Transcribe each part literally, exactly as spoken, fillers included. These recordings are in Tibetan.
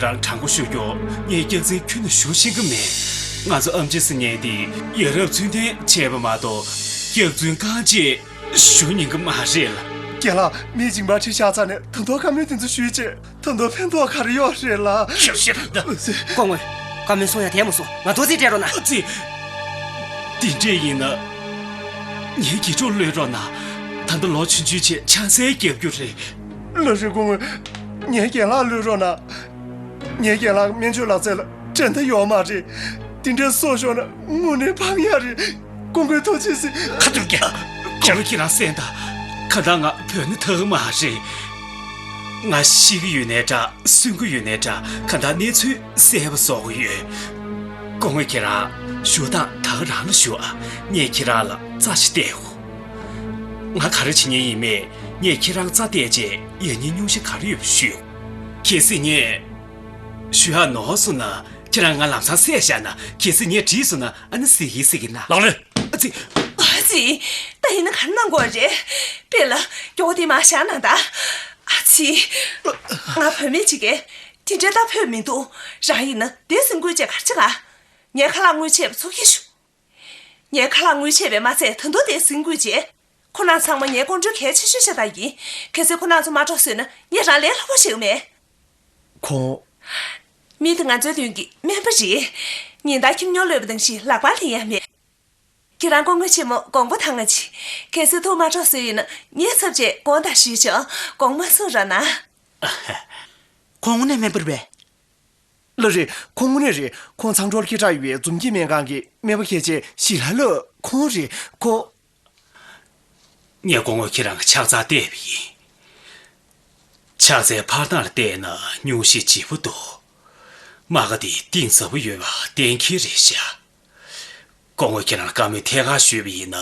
རང་དྲང་པོ་ཞུ་རྒྱུ། ངས་སྐྱག་རྫུན་ཁྱོན་ནས་ཞུ་ཤེས་ཀྱི་མེད། ང་ཚོ་ཨེམ་ཆི་སི་ཉལ་ཏེ་ཡ་རབས་ཚུལ་ལྡན་བྱས་པ་མ་གཏོགས་སྐྱག་རྫུན་རྐང་རྗེས་ཞུ་ཉན་གྱི་མ་རེད་ལ། རྒན་ལགས། མི་སྦྱིན་པ་ཁྲིད་བཞག་ཚར་ནས་ད་དུང་བཀའ་མོལ་དེ་ཚོ་ཞུས་བྱས་ད་དུང་ཕན་ཐོགས་ག་རེ་ཡོད་རེད་ལ། ཤོད་ཤོད་ད། སྐུ་ངོ། བཀའ་མོལ་གསུང་ཡ་དེ་མ་གསུང་། ང་ཏོག་ཙམ་སྤྲད་རོགས་གནང་། ཨ་ཙི། དེ་འདྲས་ཡིན་ན། ངའི་དགེ་ཕྲུག་གློད་རོགས་གནང་། ད་ལྟ་ལོ་ཆུང་ཆུང་བྱས་ཆང་སའི་རྒྱབ་རྒྱུ་རེད། ལགས་རེད་སྐུ་ངོ། ངའི་རྒན་ལགས་གློད་རོགས་གནང་། ངའི་རྒན་ལགས་སྨན་བཅོས་ལག་རྩལ་ལ་འགྲན་ཟླ་ཡོད་མ་རེད། དེ་འདྲའི་སྲོག་ཤོར་ན་དངོས་གནས་ཕངས་ཡ་རེད། སྐུ་ངོ་ཐུགས་རྗེ་གཟིགས། ཁ་ཐུག་རྒྱ། ཁྱོད་ཁྱེད་རང་གསན་དང་། གང་ལྟར་ང་བོད་ནས་ཐར་གི་མ་རེད། ང་ཤི་གི་ཡོད་ནའི་འདྲ། གསོན་གི་ཡོད་ནའི་འདྲ། གང་ལྟར་གནས་ཚུལ་གསལ་པོ་བཟོ་གི་ཡོད། སྐུ་ངོ་ཁྱེད་རང་ཞུ་སྟངས་ད་ག་རང་ལ་ཞུ་ཨ། ངས་ཁྱེད་རང་ལ་རྩ་ཞིག་གཏད་དགོས། ང་ག་རེ་བྱེད་མཁན་ཡིན་མེད། ངས་ཁྱེད་རང་རྩ་གཏད་རྗེས་ཡ་ཉེས་སྙུང་གཞི་ག་རེ་ཡོད་པ་ཞུ། གལ་སྲིད་ངས་ཞུ་ཡག་ནོར་སོང་ན་ཁྱེད་རང་ང་ལམ་སང་བསད་བཞག་ན། གལ་སྲིད་ངས་བྲིས་སོང་ན་ཨ་ནི་གཟིགས་ཀྱིན་གཟིགས་ཀྱིན་ན། ལགས་རེད། ཨ་ཙི། ཨ་ཙི། ད་ཡིན་ན་ག་རེ་གནང་དགོས་རེད། དཔེ་ལ་སྐྱོ་བོ་དེ་མར་བཞག་གནང་དང་། ཨ་ཙི། ང་བུད་མེད་ཅིག་གིས་དེ་འདྲའི་ལྟ་ཕོད་མི་འདུག་རང་ཡིན་ན་དེ་ཟིན་དགོས་ཅེས་ག་རེ་བྱེད་ག་ངའི་ཁ་ལག་དངུལ་ཆད་པ་ཚུར་འཁྱེར་ཞུ། ངའི་ཁ་ལག་དངུལ་ཆད་པས་མ་ཚད་ད་དུང་དེ་ཟིན་དགོས་རྗེས། ཁོ་རང་ཚང་མ་ངའི་ཀོང་སྤྲུལ་གལ་ཆེ་ཤོས་ཤ་སྟག་ཡིན། གལ་སྲིད་ཁོ་རང་ཚོ་མ་འགྲོགས་བཟོས་ན་ངས་རང་ལས་སླ་པོ་ཞིག་མེད། ཁོང་། མི་དེ་ང་ཚོའི་མདུན་གྱི་སྨན་པ་རེད། ཉིན་ལྟར་ཁྱིམ་ཉོ་གློད་པ་ནང་བཞིན་ལག་པ་ལེན་ཡ་མེད། ཁྱེད་རང་སྐུ་ངོ་ཆེན་མོ་དགོངས་པ་དྭངས་པ་བྱེད། གལ་སྲིད་ཐུགས་མ་འཕྲོག་བཟོས་ཡོད་ན་ངས་ཚབ་བྱས་དགོངས་དག་ཞུས་ཆོག་དགོངས་མ་ཚོམ་རོགས་གནང་། ཁོང་དངོས་གནས་སྨན་པ་རེད་པས། ལགས་རེད། ཁོང་དངོས་གནས་རེད། ཁོང་ཚང་ཁྲོལ་ཁེ་ཏྲ་ཡོད་པའི་འཛོམས་སྐྱིད་སྨན་ཁང་གི་སྨན་པ་གལ་ཆེ་ཞི་ལྷ་ལགས་ཁོང་རེད། ཁོ། ངས་སྐུ་ངོ་ཁྱེད་རང་གི་ཕྱག་རྩར་བལྟས་པ་ཡིན། ཕྱག་འཚལ་ཕར་སྣང་ལ་བལྟས་ན་སྙུང་གཞི་ལྗིད་པོ་འདུག་རྨ་ཁ་འདི་གཏིང་ཟབ་པོ་ཡོད་པ་གཏན་འཁེལ་རེད་ཤག་སྐུ་ངོ་ཁྱེད་རང་བཀའ་མོལ་ཐད་ཀར་ཞུས་པ་ཡིན་ན།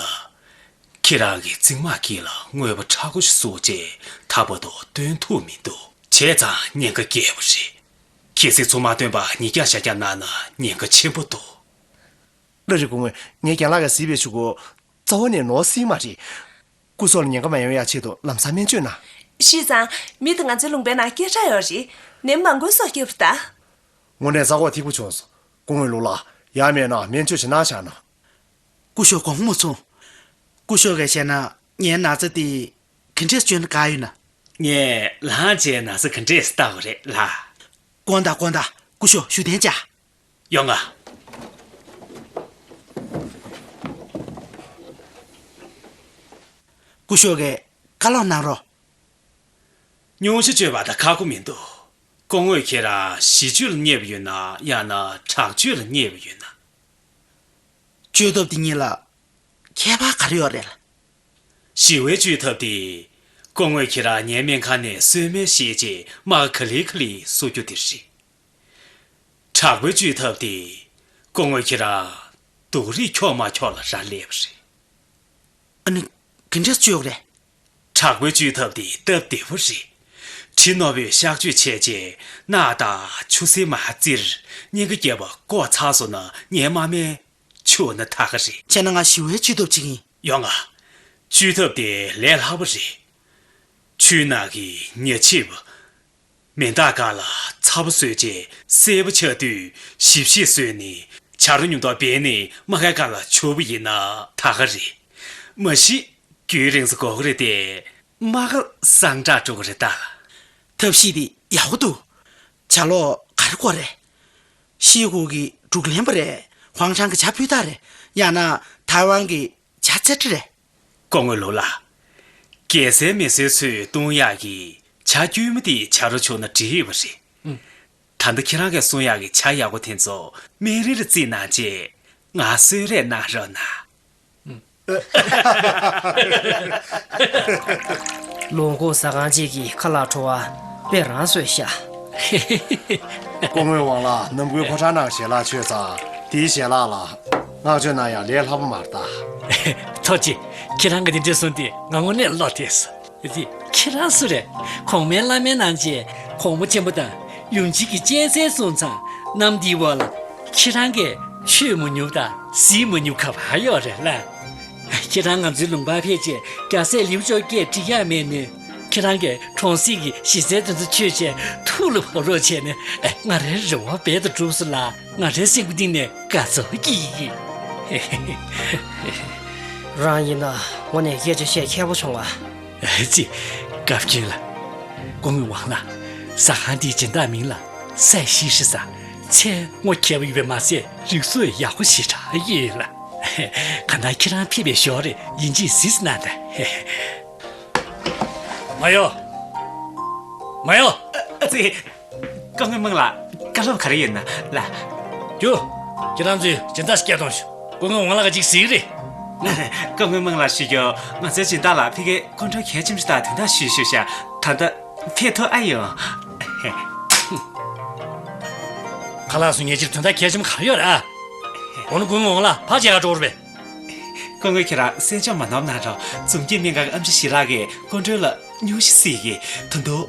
ཁྱེད་རང་གི་རྩིབ་མ་དཀྱིལ་ལ་དངོས་པོ་མཁྲེགས་པོ་ཞིག་བཟོ་བྱས་ད་བར་དུ་བཏོན་ཐུབ་མི་འདུག་བྱས་ཙང་ཉེན་ཁ་བརྒྱད་པོ་རེད། གལ་སྲིད་ཚུར་མ་བཏོན་པར་ཉིས་བརྒྱ་ཞག་བརྒྱ་གནང་ན་ཉེན་ཁ་ཆེན་པོ་འདུག་ལགས་རེད་སྐུ་ངོ། ངས་རྒན་ལགས་ཀྱིས་གཟིགས་པའི་གཞུག་གུ། རྩ་བ་ནས་ནོར་སྲིད་མ་རེད། སྐུ་སྲོག་ལ་ཉེན་ཁ་མ་ཡོང་ཡག་ཆེད་དུ་ལམ་སང་སྨན་བཅོས་གནང་། ཤེས་ཙང་། མི་དེ་ང་ཚོའི་ལུང་པའི་ནང་སྐད་གྲགས་ཡོད་རེད། ནད་མང་པོའི་སྲོག་སྐྱོབ་པ་རེད་ད། དངོས་གནས་ས་གོ་ཐིགས་པོ་བྱུང་སོང་། སྐུ་ངོ་ལུག་ལགས། ཡང་མེད་ན་སྨན་བཅོས་ཅིག་གནང་བཞག་ན། སྐུ་ཞབས་དགོངས་མ་ཚོམ། སྐུ་ཞབས་ཀྱིས་བཤད་ན་ངའི་ན་ཚ་དེ་ག་འདྲས་བཅོས་ན་དགའ་ཡོད་ན། ངས་ལངས་རྗེས་ན་ཚ་ག་འདྲས་ལྟ་དགོས་རེད་ལགས། དགོངས་དག་དགོངས་དག་སྐུ་ཞབས་བཞུགས་གདན་འཇགས། ཡོང་ང་། སྐུ་ཞབས་ཀྱིས་བཀའ་སློབ་གནང་རོགས། སྙུང་གཞི་བཅོས་པ་དང་ཁག་པོ་མི་འདུག་སྐུ་ངོ་ཁྱེད་རང་གཞི་བཅོས་ལ་མཉེས་པ་ཡོད་ན་ཡང་ན་དྲག་བཅོས་ལ་མཉེས་པ་ཡོད་ན། བཅོས་ཐབས་འདི་གཉིས་ལ་ཁྱད་པར་ག་རེ་ཡོད་རེད་ལགས། ཞི་བའི་བཅོས་ཐབས་དེ་སྐུ་ངོ་ཁྱེད་རང་ངའི་སྨན་ཁང་ནས་གསོལ་སྨན་བཞེས་རྗེས་རྨ་ཁ་ལི་ཁ་ལི་གསོ་རྒྱུ་དེ་རེད། དྲག་པོའི་བཅོས་ཐབས་དེ་སྐུ་ངོ་ཁྱེད་རང་སྡུག་རུས་འཁྱོག་མ་འཁྱོག་ལ་རག་ལས་པ་རེད། ཨ་ནི་ག་འདྲས་བཅོས་དགོས་རེད། དྲག་པོའི་བཅོས་ཐབས་དེ་སྟབས་བདེ་པོ་རེད། གྲི་རྣོ་པོས་གཤག་བཅོས་བྱས་རྗེས་རྣག་དང་ཆུ་སེར་མར་བཙིར། སྙིང་ག་རྒྱབ་པ་བཀོག་ཚར་སོང་ན་ངའི་རྨ་སྨན་བཅོས་ན་ད་ག་རེད། བྱས་ན་ང་ཞི་བའི་བཅོས་ཐབས་བྱེད་ཀྱི་ཡིན། ཡོང་ང་། བཅོས་ཐབས་དེ་ལས་སླ་པོ་རེད། ཆུའི་ནང་གི་ཉ་ཆིབས། མེ་མདག་སྒང་ལ་ཚ་པོ་བཟོས་རྗེས་སེར་པོ་ཆགས་དུས་ཞིབ་ཞིབ་བཟོས་ནས་བྱ་རུ་ཉུང་མདོག་སྦས་ནས་རྨ་ཁའི་སྒང་ལ་བྱུག་པ་ཡིན་ན་ད་ག་རེད། མ་གཞི་རྒྱུན་རིང་ཙམ་འགོར་གི་རེད་དེ། རྨ་ཁ་སངས་དྲགས་འགྲོ་གི་རེད་ད། ཐབས་ཤེས་དེ་ཡག་པོ་འདུག་ཆ་ལོག་ག་རེ་དགོས་རེད། ཤིས་ཧུའུ་གི་འབྲུག་ལེན་པ་རེད། ཧུང་ཁྲང་གི་ཇ་ཕུད་ཐག་རེད། ཡང་ན་ཐའེ་ཝན་གི་ཇ་ཚལ་ཁྲི་རེད། སྐུ་ངོ་ལུག་ལགས། རྒྱལ་སའི་མི་སེར་ཚོས་བཏུང་ཡག་གི་ཇ་དཀྱུས་མ་དེ་ཇ་རུ་བྱུགས་ན་འགྲིག་ཡོད་པ་རེད། ཨུམ། ད་ལྟ་ཁྱེད་རང་གིས་གསུང་ཡག་གི་ཇ་ཡག་པོ་དེ་ཚོ་སྨན་རིན་ལ་རྩིས་གནང་རྗེས་ང་གསོལ་རས་གནང་རོགས་གནང་། ལུང་ཁུག་ཟ་ཁང་གཅིག་གི་ཁ་ལག་བྲོ་བ་དཔེ་རང་བཟོས་ཤག་སྐུ་ངོའི་དབང་ལ་ནམ་རྒྱུན་ཕོ་བྲང་ནང་ཞལ་ལག་མཆོད་ཙང་དེའི་ཞལ་ལག་ལ་བསྔགས་བརྗོད་གནང་ཡག་ལས་སླ་པོ་མ་རེད་ད། ཐུགས་རྗེ་ཆེ། ཁྱེད་རང་གིས་དེ་འདྲ་གསུངས་དུས་ང་དངོས་གནས་བློ་བདེ་སོང་། དེ་ཁྱེད་རང་སུ་རེད། གོང་མའི་བླ་མའི་ནང་བཅས་གོང་མ་ཆེན་པོ་དང་ཡུམ་ཆེན་གྱི་གཅན་གཟན་སོང་ཙང་གནམ་འདིའི་འོག་ལ་ཁྱེད་རང་གིས་ཆོས་མ་ཉུབ་དང་ཟིལ་མ་ཉུབ་ག་པར་ཡོད་རེད་ལ། ཁྱེད་རང་ང་ཚོའི་ལུང་པར་ཕེབས་རྗེས་རྒྱལ་སྲས་ལེའུ་བཅོ་བརྒྱད་འགྲིག་ཡག་མེད་ནས། ཁྱེད་རང་གིས་གྲོང་གསེབ་ཀྱི་གཞི་རྩའི་དོན་དུ་ཆོས་བྱས་ཐུགས་ལ་བབ་རོགས་བྱས་ནས། ཨེ། ང་རའི་རེ་བ་རྦད་དུ་གྲུབ་སོང་ལགས། ང་རའི་སེམས་ཀྱི་གཏིང་ནས་དགའ་ཚོར་སྐྱེས་ཡིན། རང་ཡིན་ན་དངོས་གནས་སྐད་ཆ་བཤད་མཁས་པོ་བྱུང་བ། ཨེ་ཙི། བཀའ་བཀྱོན་ལགས། སྐུ་ངོ་ཝང་ལགས། ཟ་ཁང་འདིའི་སྦྱིན་བདག་མིང་ལ་སའེ་ཤི་ཧྲི་ཟེར། མཚན་ངོ་མཁས་པོ་ཡོད་པས་མ་ཟད་རིག་གཟུགས་ཡག་པོ་ཞེ་དྲག་ཡོད་ལགས། གང་ལྟར་ཁྱེད་རང་ཕེབས་པའི་ཞོར་རེ་ཡིན་གཅིག་གཟིགས་གནང་དང་། མ་ཡོ། མ་ཡོ། ཨ་ཙི། སྐུ་ངོ་མིང་ལ་བཀའ་སློབ་ག་རེ་ཡོད་ན་ལགས། རྒྱུ། ཁྱེད་རང་ཚོས་སྦྱིན་བདག་སྐད་གཏོང་ཤོག་སྐུ་ངོ་ཝང་ལགས་ཀྱིས་གཟིགས་རེད། སྐུ་ངོ་མིང་ལ་ཞུ་རྒྱུ། ང་ཚོའི་སྦྱིན་བདག་ལ་ཕ་གིའི་སྐུ་མགྲོན་གལ་ཆེན་པོ་ཞིག་དང་དོན་དག་ཞུ་ཞུ་བྱ། ད་ལྟ་ཕེབས་ཐུབ་ཨ་ཡོང་། ཁ་ལག་སུ་ངེད་ཅིར་དོན་དག་གལ་ཆེན་པོ་ག་རེ་ཡོད་རེད་ཨ། འོ་ན་སྐུ་ངོ་ཝང་ལགས་ཕར་བྱེད་ག་འགྲོ་རེད་པས། སྐུ་ངོ་ཁྱེད་རང་གསན་འཇོག་མ་གནང་རོགས། འཛོམས་སྐྱིད་སྨན་ཁང་གི་ཨེམ་ཆི་ཞི་ལགས་ཀྱིས་སྐུ་མགྲོན་ལ་སྙུང་གཞི་གཟིགས་ཀྱིས་ད་དུང་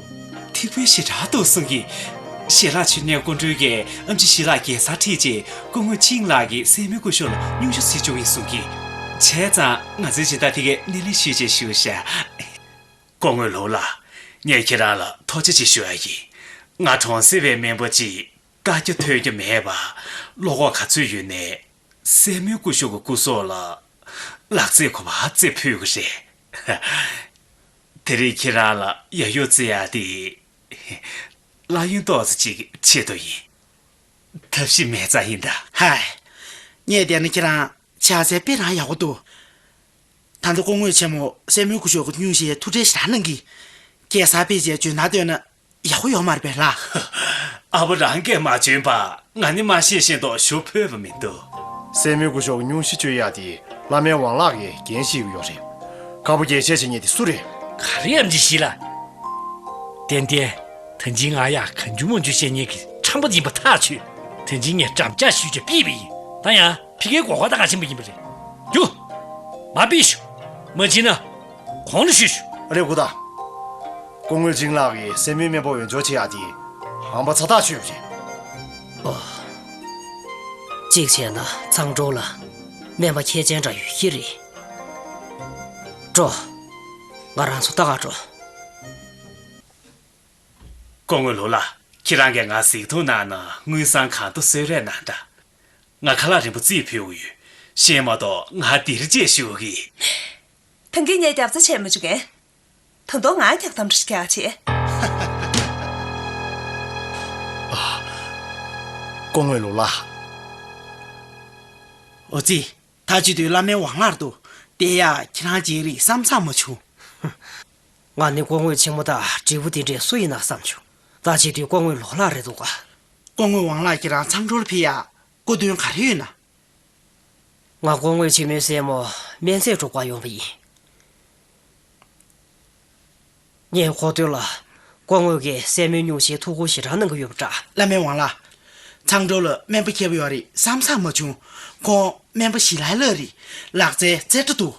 ཐིགས་པ་ཞེ་དྲག་འདུག་གསུང་གིས། ཞལ་ལག་མཆོད་གནས་སྐུ་མགྲོན་གྱིས་ཨེམ་ཆི་ཞི་ལགས་རྒྱལ་སར་ཁྲིད་རྗེས་སྐུ་ངོ་ཆིང་ལགས་ཀྱིས་སྲས་མོའི་སྐུ་ཞབས་ལ་སྙུང་གཞི་གཟིགས་བཅུག་ཡིན་གསུང་གིས། བྱས་ཙང་ང་ཚོའི་སྦྱིན་བདག་ཕ་གིར་སྣེ་ལེན་ཞུས་བྱས་བཞུགས་ཤག་སྐུ་ངོ་ལུའུ་ལགས། ངས་ཁྱེད་རང་ལ་ཐུགས་རྗེ་ཆེ་ཞུ་ཡ་ཡིན། ང་གྲོང་གསེབ་པའི་སྨན་པ་ཅིག་ལྟ་རྒྱུ་ཐོས་རྒྱུ་མེད་པ། བློ་ཁོག་ག་ཚོད་ཡོད་ནའི། སྲས་མོའི་སྐུ་ཞབས་ཀྱི་སྐུ་སྲོག་ལ་ལག་རྩེད་ཁོ་པ་རྩེ་ཕོད་ཀྱི་རེད། དེ་རིང་ཁྱེད་རང་ལ་ཡ་ཡོ་རྩེ་ཡག་དེ་གླ་ཡོན་ཏོག་ཙམ་ཅིག་ཆེད་དུ་ཡིན། ཐབས་ཤེས་མེད་ཙང་ཡིན་ད། ཧའི། ངས་བལྟས་ན་ཁྱེད་རང་ཕྱག་འཚལ་དཔེ་རང་ཡག་པོ་འདུག་ད་ལྟ་སྐུ་ངོ་ཆེན་མོ་སྲས་མོའི་སྐུ་ཞབས་ཀྱི་སྙུང་གཞིའི་ཐུགས་ཁྲལ་ཞེ་དྲག་གནང་གིས། རྒྱལ་སར་ཕེབས་རྗེས་འཇོན་ཐང་བཏོན་ན་ཡག་པོ་ཡོད་མ་རེད་པས་ལགས། ཨ་ཕོ་རང་གིས་མ་འཇོན་པ་ང་ནི་མ་ཤེས་བཞིན་དུ་ཞུ་ཕོད་པ་མི་འདུག་སྲས་མོའི་སྐུ་ཞབས་ཀྱི་སྙུང་གཞི་གཅོད་ཡག་དེ་བླ་སྨན་ཝང་ལགས་ཀྱིས་འགན་བཞེས་ཀྱི་ཡོད་རེད། དཀར་པོ་རྒྱལ་སྲས་བྱེད་མཁན་དེ་སུ་རེད། ག་རེ་ཨེམ་ཆི་ཞི་ལགས། ཏན་ཏན་ད་ཅི་ང་ཡ་གང་བྱུང་མང་བྱུང་བཤད་མཁན་གྱི་ཁྲམ་པ་ཡིན་པ་ཐག་ཆོད། ད་ཅི་ངས་འགྲམ་ལྕག་གཞུས་བྱས་ཕུད་པ་ཡིན། ད་ཡང་ཕ་གིའི་མགོ་སྐོར་ད་ག་ཆེན་པོ་ཡིན་པ་རེད། རྒྱུགས། མར་ཕུད་ཤོག་མ་བྱིན་ན་གོང་ལ་ཞུས་ཤོག་རེད་གོ་ད། སྐུ་ངོ་ཆིང་ལགས་ཀྱིས་སྲས་མོའི་སྨན་པ་འོས་སྦྱོར་བྱེད་ཡག་དེ་ཧམ་པ་ཚ་ཐག་ཆོད་པ་རེད། ཨོ། གཅིག་བྱས་ན་ཚང་ཀྲོའུ་ལ་སྨན་པ་མཁས་ཅན་འདྲ་ཡོད་ཀྱི་རེད། འགྲོ། ང་རང་ཚོ་ལྟ་ག་འགྲོ། སྐུ་ངོ་ལུའུ་ལགས། ཁྱེད་རང་གིས་ང་གཟིགས་མཐོང་གནང་ན་དངུལ་སྲང་གང་དུ་གསོལ་རས་གནང་དང་། ང་ཁ་ལག་རིན་པོ་རྩིས་ཕུལ་ཡོད། ཤེས་མ་གཏོགས་ང་འདིར་རྗེས་ཞུ་གི། ཐང་གིས་ངས་རྒྱབ་རྩ་བྱས་མ་བཅུག་གས། ད་དུང་ང་རྒྱག་གཏམ་འདྲ་ཞིག་རྒྱག་བྱེད། སྐུ་ངོ་ལུའུ་ལགས། ཨོ་ཙི། ད་བྱེད་དུས་བླ་སྨན་ཝང་ལགས་འདུག་དེ་ཡ་ཁྱེད་རང་རྗེས་རིགས་བསམ་བསམ་མ་བྱུང་། ང་ནི་སྐུ་ངོ་ཆེན་མོ་དང་བགྲེས་པོ་དེ་འདྲས་སུ་ཡིན་ན་བསམ་བྱུང་། ད་བྱེད་དུས་སྐུ་ངོ་ལུའུ་ལགས་རེད་འདུག་ག་སྐུ་ངོ་ཝང་ལགས་ཁྱེད་རང་ཚང་ཀྲོའུ་ལ་ཕེབས་ཡ་སྐུ་དོན་ག་རེ་ཡོད་ན། ང་སྐུ་ངོ་ཆེན་མོའི་སྲས་མོ་སྨན་རྫས་སྒྲུག་པར་ཡོང་བ་ཡིན། ངས་གོ་དོན་ལ། སྐུ་ངོ་གིས་སྲས་མོའི་སྙུང་གཞིར་ཐུགས་ཁུར་ཞེ་དྲག་གནང་གི་ཡོད་པ་འདྲ། བླ་སྨན་ཝང་ལགས། ཚང་ཀྲོའུ་ལ་སྨན་པ་མཁས་པོ་ཡོད་རེད་བསམ་བསམ་མ་བྱུང་། ཁོང་སྨན་པ་ཞི་ལའི་ལགས་རེད། ལག་རྩལ་རྩེ་གྲ་འདུག་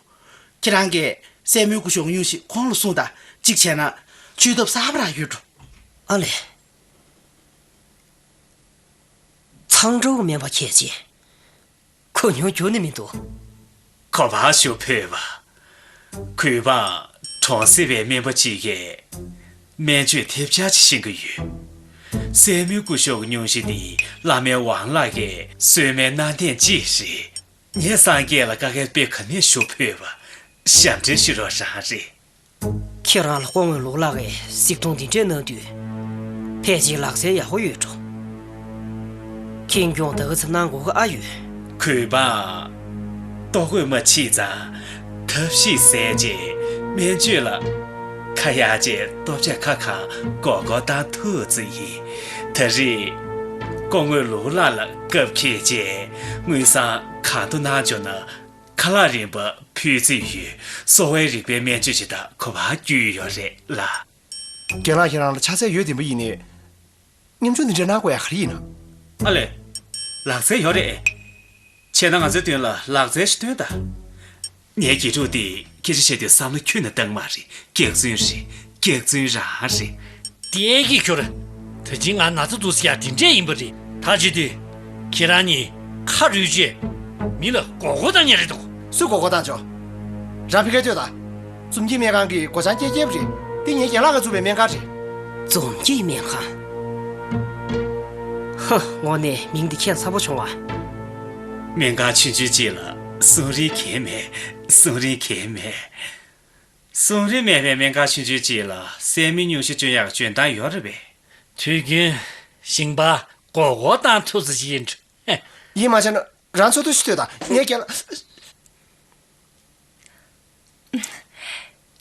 ཁྱེད་རང་གིས་སྲས་མོའི་སྐུ་ཞབས་སྙུང་གཞི་ཁོང་ལ་གསུངས་དང་། གཅིག་བྱས་ན་བཅོས་ཐབས་གསར་པ་རང་ཡོད་འགྲོ། ཨ་ལས། ཚང་ཀྲོའུ་སྨན་པ་མཁས་ཅན། གོ་མྱོང་ཁྱོན་ནས་མི་འདུག་གོ་བ་ཞུ་ཕོད་པ། གུས་པ། གྲོང་གསེབ་པའི་སྨན་པ་གཅིག་གིས་སྨན་བཅོས་ཐེབས་ཆག་ཅིག་ཤེས་ཀྱི་ཡོད། སྲས་མོའི་སྐུ་ཞབས་ཀྱི་སྙུང་གཞི་འདི་བླ་སྨན་ཝང་ལགས་ཀྱིས་གསོལ་སྨན་གནང་གཏན་གཅིག་རེད། ངས་སངས་རྒྱས་ལ་བཀའ་འགལ་དཔེ་ག་ནས་ཞུ་ཕོད་པ། ཞབས་འདྲེན་ཞུ་རོགས་རང་རེད། ཁྱེད་རང་ལ་སྐུ་ངོ་ལུའུ་ལགས་ཀྱིས་གཟིགས་མཐོང་འདི་འདྲས་གནང་དུས། ཕལ་ཆེར་ལག་རྩལ་ཡག་པོ་ཡོད་འགྲོ། ཁེངས་སྐྱུང་ད་ག་ཚོད་གནང་དགོས་ཀྱི་ཨ་ཡོད། གུས་པ། ལྟོ་གོས་མ་ཕྱིས་ཙང་། ཐབས་ཤེས་ཟས་རྗེས་སྨན་བཅོས་ལ་ཁ་ཡར་བཅད་ལྟོ་ཆས་ཁ་གང་སྒོར་སྒོར་བཏང་ཐུབ་ཙམ་ཡིན། ད་རེས་སྐུ་ངོ་ལུའུ་ལགས་ལ་སྐབས་འཁེལ་རྗེས་དངུལ་སྲང་གང་དུ་གནང་བྱུང་ན། ཁ་ལག་རིན་པ་ཕུལ་རྩིས་ཡོད། གསོ་བའི་རིག་པའི་སྨན་བཅོས་ཇི་ལྟར་གོ་བ་བསྐྱུར་ཡོད་རེད་ལ། རྒན་ལགས་ཁྱེད་རང་ལ་ཆ་ཚད་ཡོད་བདེན་པ་ཡིན་ནའི། མཉམ་ཞུགས་འདི་འདྲ་གནང་དགོས་ཡ་ག་རེ་ཡིན་ན། ཨ་ལས། ལག་རྩལ་ཡོད་རེད། བྱས་ན་ང་ཚོའི་མདུན་ལ་ལག་རྩལ་ཞིག་སྟོན་དང་། ངའི་དགེ་ཕྲུག་དེ་སྐད་ཆ་བཤད་དུས་བསམ་བློ་ཁྱོན་ནས་བཏང་མ་རེད། སྐྱག་རྫུན་རེད། སྐྱག་རྫུན་རང་རེད། དེ་གི་ཁྱོད། ད་ཅི་ང་ན་ཚ་འདུག་ཟེར་ཡ་དེ་འདྲས་ཡིན་པ་རེད། ད་བྱེད་དུས། ཁྱེད་རང་གཉིས་ཁ་རུལ་རྗེས། མི་ལ་མགོ་སྐོར་བཏང་མཁན་རེད་འདུག་སུས་མགོ་སྐོར་བཏང་ཆོག་རང་ཕ་གིར་ལྟོས་དང་། འཛོམས་སྐྱིད་སྨན་ཁང་གི་སྒོ་བྱང་རྐྱལ་རྐྱལ་པ་རེད། འདི་ངའི་རྒན་ལགས་ཀྱིས་བཙུགས་པའི་སྨན་ཁང་རེད། འཛོམས་སྐྱིད་སྨན་ཁང་། ཧ། དངོས་གནས་མིང་འདི་ཁྱད་མཚར་པོ་བྱུང་བ། སྨན་ཁང་ཆུང་ཆུང་ཅིག་ལ་གསུང་རིན་གང་ཡང་མེད། གསུང་རིན་གང་ཡང་མེད། གསུང་རིན་མེད་པའི་སྨན་ཁང་ཆུང་ཆུང་ཅིག་ལ་སྲན་མའི་སྙུང་གཞི་སྤྱོད་ཡག་འཇོན་ཐང་ཡོད་རེད་པས། དུས་རྒྱུན་ཞིང་པ་སྒོར་སྒོར་བཏང་ཐུབ་ས་ཅིག་ཡིན་འགྲོ། ཡིད་མ་ཆེས་ན་རང་ཚོ་ཐུགས་ཤིག་ལྟོས་དང་། ངས་རྒན་ལགས།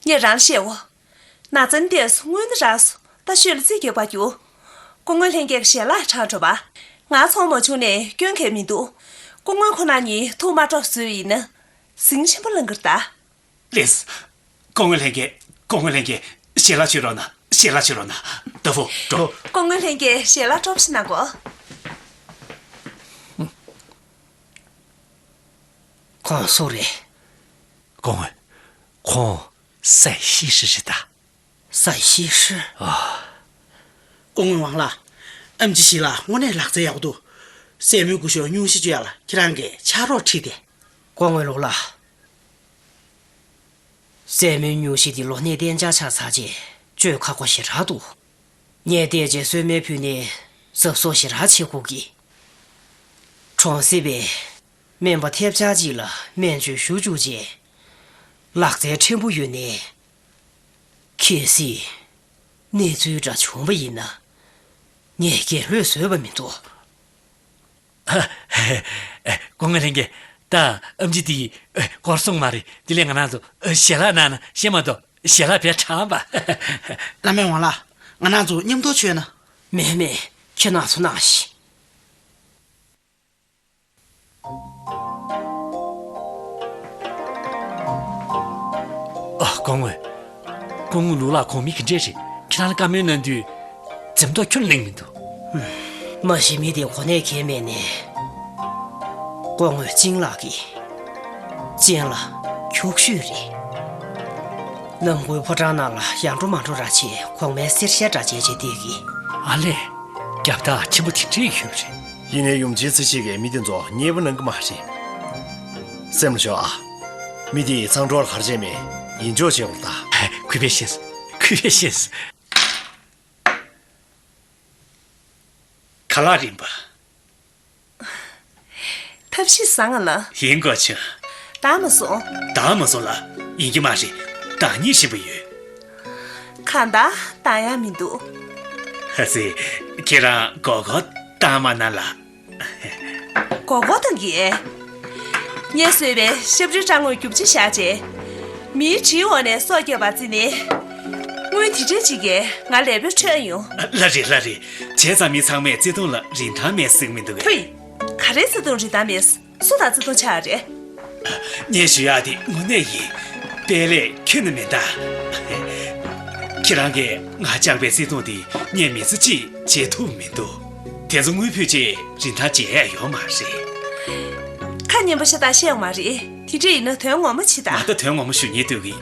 ངས་རང་ལ་བཤད་འོ། ན་ཚ་འདི་སྔོན་དུ་རག་སོང་། ད་ཤོད་ལ་རྩིས་རྒྱག་པར་འགྱུར། སྐུ་ངོ་ལྷན་རྒྱས་ཞལ་ལག་དྲངས་འགྲོ་བ། ང་ཚོང་མ་བྱུང་ནས་སྐྱོན་གང་ཡང་མི་འདུག། སྐུ་ངོ་ཁོ་ན་ཉིད་ཐུགས་མ་སྤྲོ་བཟོས་པ་ཡིན་ན། ཟིང་ཆེན་པོ་ལངས་ཀྱི་རེད་ད། ལེགས། སྐུ་ངོ་ལྷན་རྒྱས། སྐུ་ངོ་ལྷན་རྒྱས། ཞལ་ལག་མཆོད་རོགས་གནང་། ཞལ་ལག་མཆོད་རོགས་གནང་། ཏ་ཧྥུ། འགྲོ། སྐུ་ངོ་ལྷན་རྒྱས་ཞལ་ལག་སྤྲོ་པོ་ཞིག་གནང་གོ། ཁོང་སུ་རེད། སྐུ་ངོ། ཁོང་སའི་ཤི་ཧྲི་རེད་ད། སའི་ཤི་ཧྲི། ཨ། སྐུ་ངོ་ཝང་ལགས། ཨེམ་ཆི་ཞི་ལགས་དངོས་གནས་ལག་རྩལ་ཡག་པོ་འདུག། སྲན་མའི་སྐུ་ཞབས་སྙུང་གཞི་བཅོས་ཡག་ལ་ཁྱེད་རང་གིས་ཕྱག་རོགས་ཁྲིད་དེ། སྐུ་ངོ་ལུའུ་ལགས། སྲན་མའི་སྙུང་གཞི་འདི་ལོ་ནད་གདན་འཇགས་ཆགས་ཚར་རྗེས་བཅོས་ཁག་པོ་ཞེ་དྲག་འདུག། ངས་བལྟས་རྗེས་གསོལ་སྨན་ཕུལ་ནས་གཟབ་གཟབ་ཞེ་དྲག་བྱེད་དགོས་ཀྱི། གྲོང་གསེབ་པའི་སྨན་པ་ཐེབས་ཆག་ཅིག་ལ་སྨན་བཅོས་ཞུ་བཅུག་རྗེས། ལག་རྩལ་ཕྲན་བུ་ཡོད་ནའི། གལ་སྲིད་གནས་ཚུལ་འདྲ་བྱུང་བ་ཡིན་ན། ངས་རྒྱལ་ལོས་བཟོད་པ་མི་འདུག། སྐུ་ངོ་ལྷན་རྒྱས། ད་ཨེམ་ཆི་དེ་སྐོར་སོང་མ་རེད། དེ་ལས་ང་རང་ཚོ་ཞལ་ལག་གནང་ན་ཤེས་མ་གཏོགས་ཞལ་ལག་བས་དྲངས་པ། བླ་མས་ཝང་ལགས། ང་རང་ཚོ་མཉམ་དུ་མཆོད་ན། མེད་མེད། ཁྱེད་རང་ཚོ་གནང་ཞིག། ཨ། སྐུ་ངོ། སྐུ་ངོ་ལུའུ་ལགས་ཁོང་མི་ག་འདྲས་རེད། ཁྱེད་རང་ལ་བཀའ་མོལ་གནང་དུས་འཛེམ་དོགས་ཁྱོན་གླེང་མི་འདུག། མ་གཞི་མི་དེ་གོ་གནས་གལ་མེད་ནས། སྐུ་ངོ་ཅིང་ལགས་ཀྱིས་ཅན་ལ་འཁྱོག་ཤོས་རེད། ནམ་མགོའི་ཕོ་བྲང་ནང་ལ་ཡར་འགྲོ་མར་འགྲོ་ར་བྱས། གོང་མའི་གསེར་ཞྭ་འདྲ་བྱས་བྱས་བསྡད་ཀྱི། ཨ་ལས། རྒྱབ་ཐག་ཆེན་པོ་དེ་འདྲས་ཡོད་རེད། ཡིན་ནའི་ཡུམ་ཆེན་ཚེ་ཤེས་ཀྱིས་མི་དེ་ཚོ་མཉེས་པོ་གནང་གི་མ་རེད། སེམས་ལ་ཞོག་ཨ། མི་དེ་ཡི་མཚང་འབྲོག་ལ་གར་བྱས་མེད། ཡིན་ཆོག་བྱེད་འོང་ད། གུས་པས་ཤེས། གུས་པས་ཤེས། ཁ་ལག་རིམ་པ། ཐབས་ཤེས་བཟང་ང་ལ། ཡིན་དགོས་ཆུ། བཏང་མ་སོང་། བཏང་མ་སོང་ལ། ཡིན་གྱི་མ་རེད། བཏང་སྙིང་བཞིན་པ་ཡོད། གང་ལྟར་བཏང་ཡ་མི་འདུག། ཧ་སེ། ཁྱེད་རང་མགོ་སྐོར་བཏང་མ་ན་ལ། མགོ་སྐོར་བཏང་གི། ངས་བཟོས་པའི་ཤབ་རིའི་སྐྲ་དངོས་རྒྱུ་ཆ་བཞག་རྗེས། མིའི་གྲིའི་འོག་ནས་སྲོག་བསྐྱབས་པ་བརྩིས་ནས། དངུལ་དེ་འདྲས་ཅིག་གིས་ང་ལས་པོ་འཕྲོད་ཡོང་། ལ་རེད་ལ་རེད། བྱས་ཙང་མི་ཚང་མས་བརྩེ་དུང་ལ་རིན་ཐང་མེད་ཟེར་གི་མི་འདུག་གས། ཕུད། ག་རེ་བརྩེ་དུང་རིན་ཐང་མེད། སུ་དང་བརྩེ་དུང་ཆགས་རེད། ངས་ཞུ་ཡག་དེ་དངོས་གནས་ཡིན། དཔེ་ལས་ཁྱོན་ནས་མིན་ད། ཁྱེད་རང་གིས་ང་བཅངས་པའི་བརྩེ་དུང་དེ་ངས་མི་ཚེ་གཅིག་བརྗེད་ཐུབ་མི་འདུག། དེ་ཚོ་དངུལ་ཕུད་ཅེས་རིན་ཐང་འཇལ་ཡག་ཡོད་མ་རེད། ཁ་སྙན་པོ་ཤ་སྟག་བཤད་ཡོང་མ་རེད། དེ་འདྲ་ཡིན་ན་དོན་ངོ་མ་བྱེད་ད། ང་ད་དོན་ངོ་མ་ཞུ་སྙིང་འདོད་གི།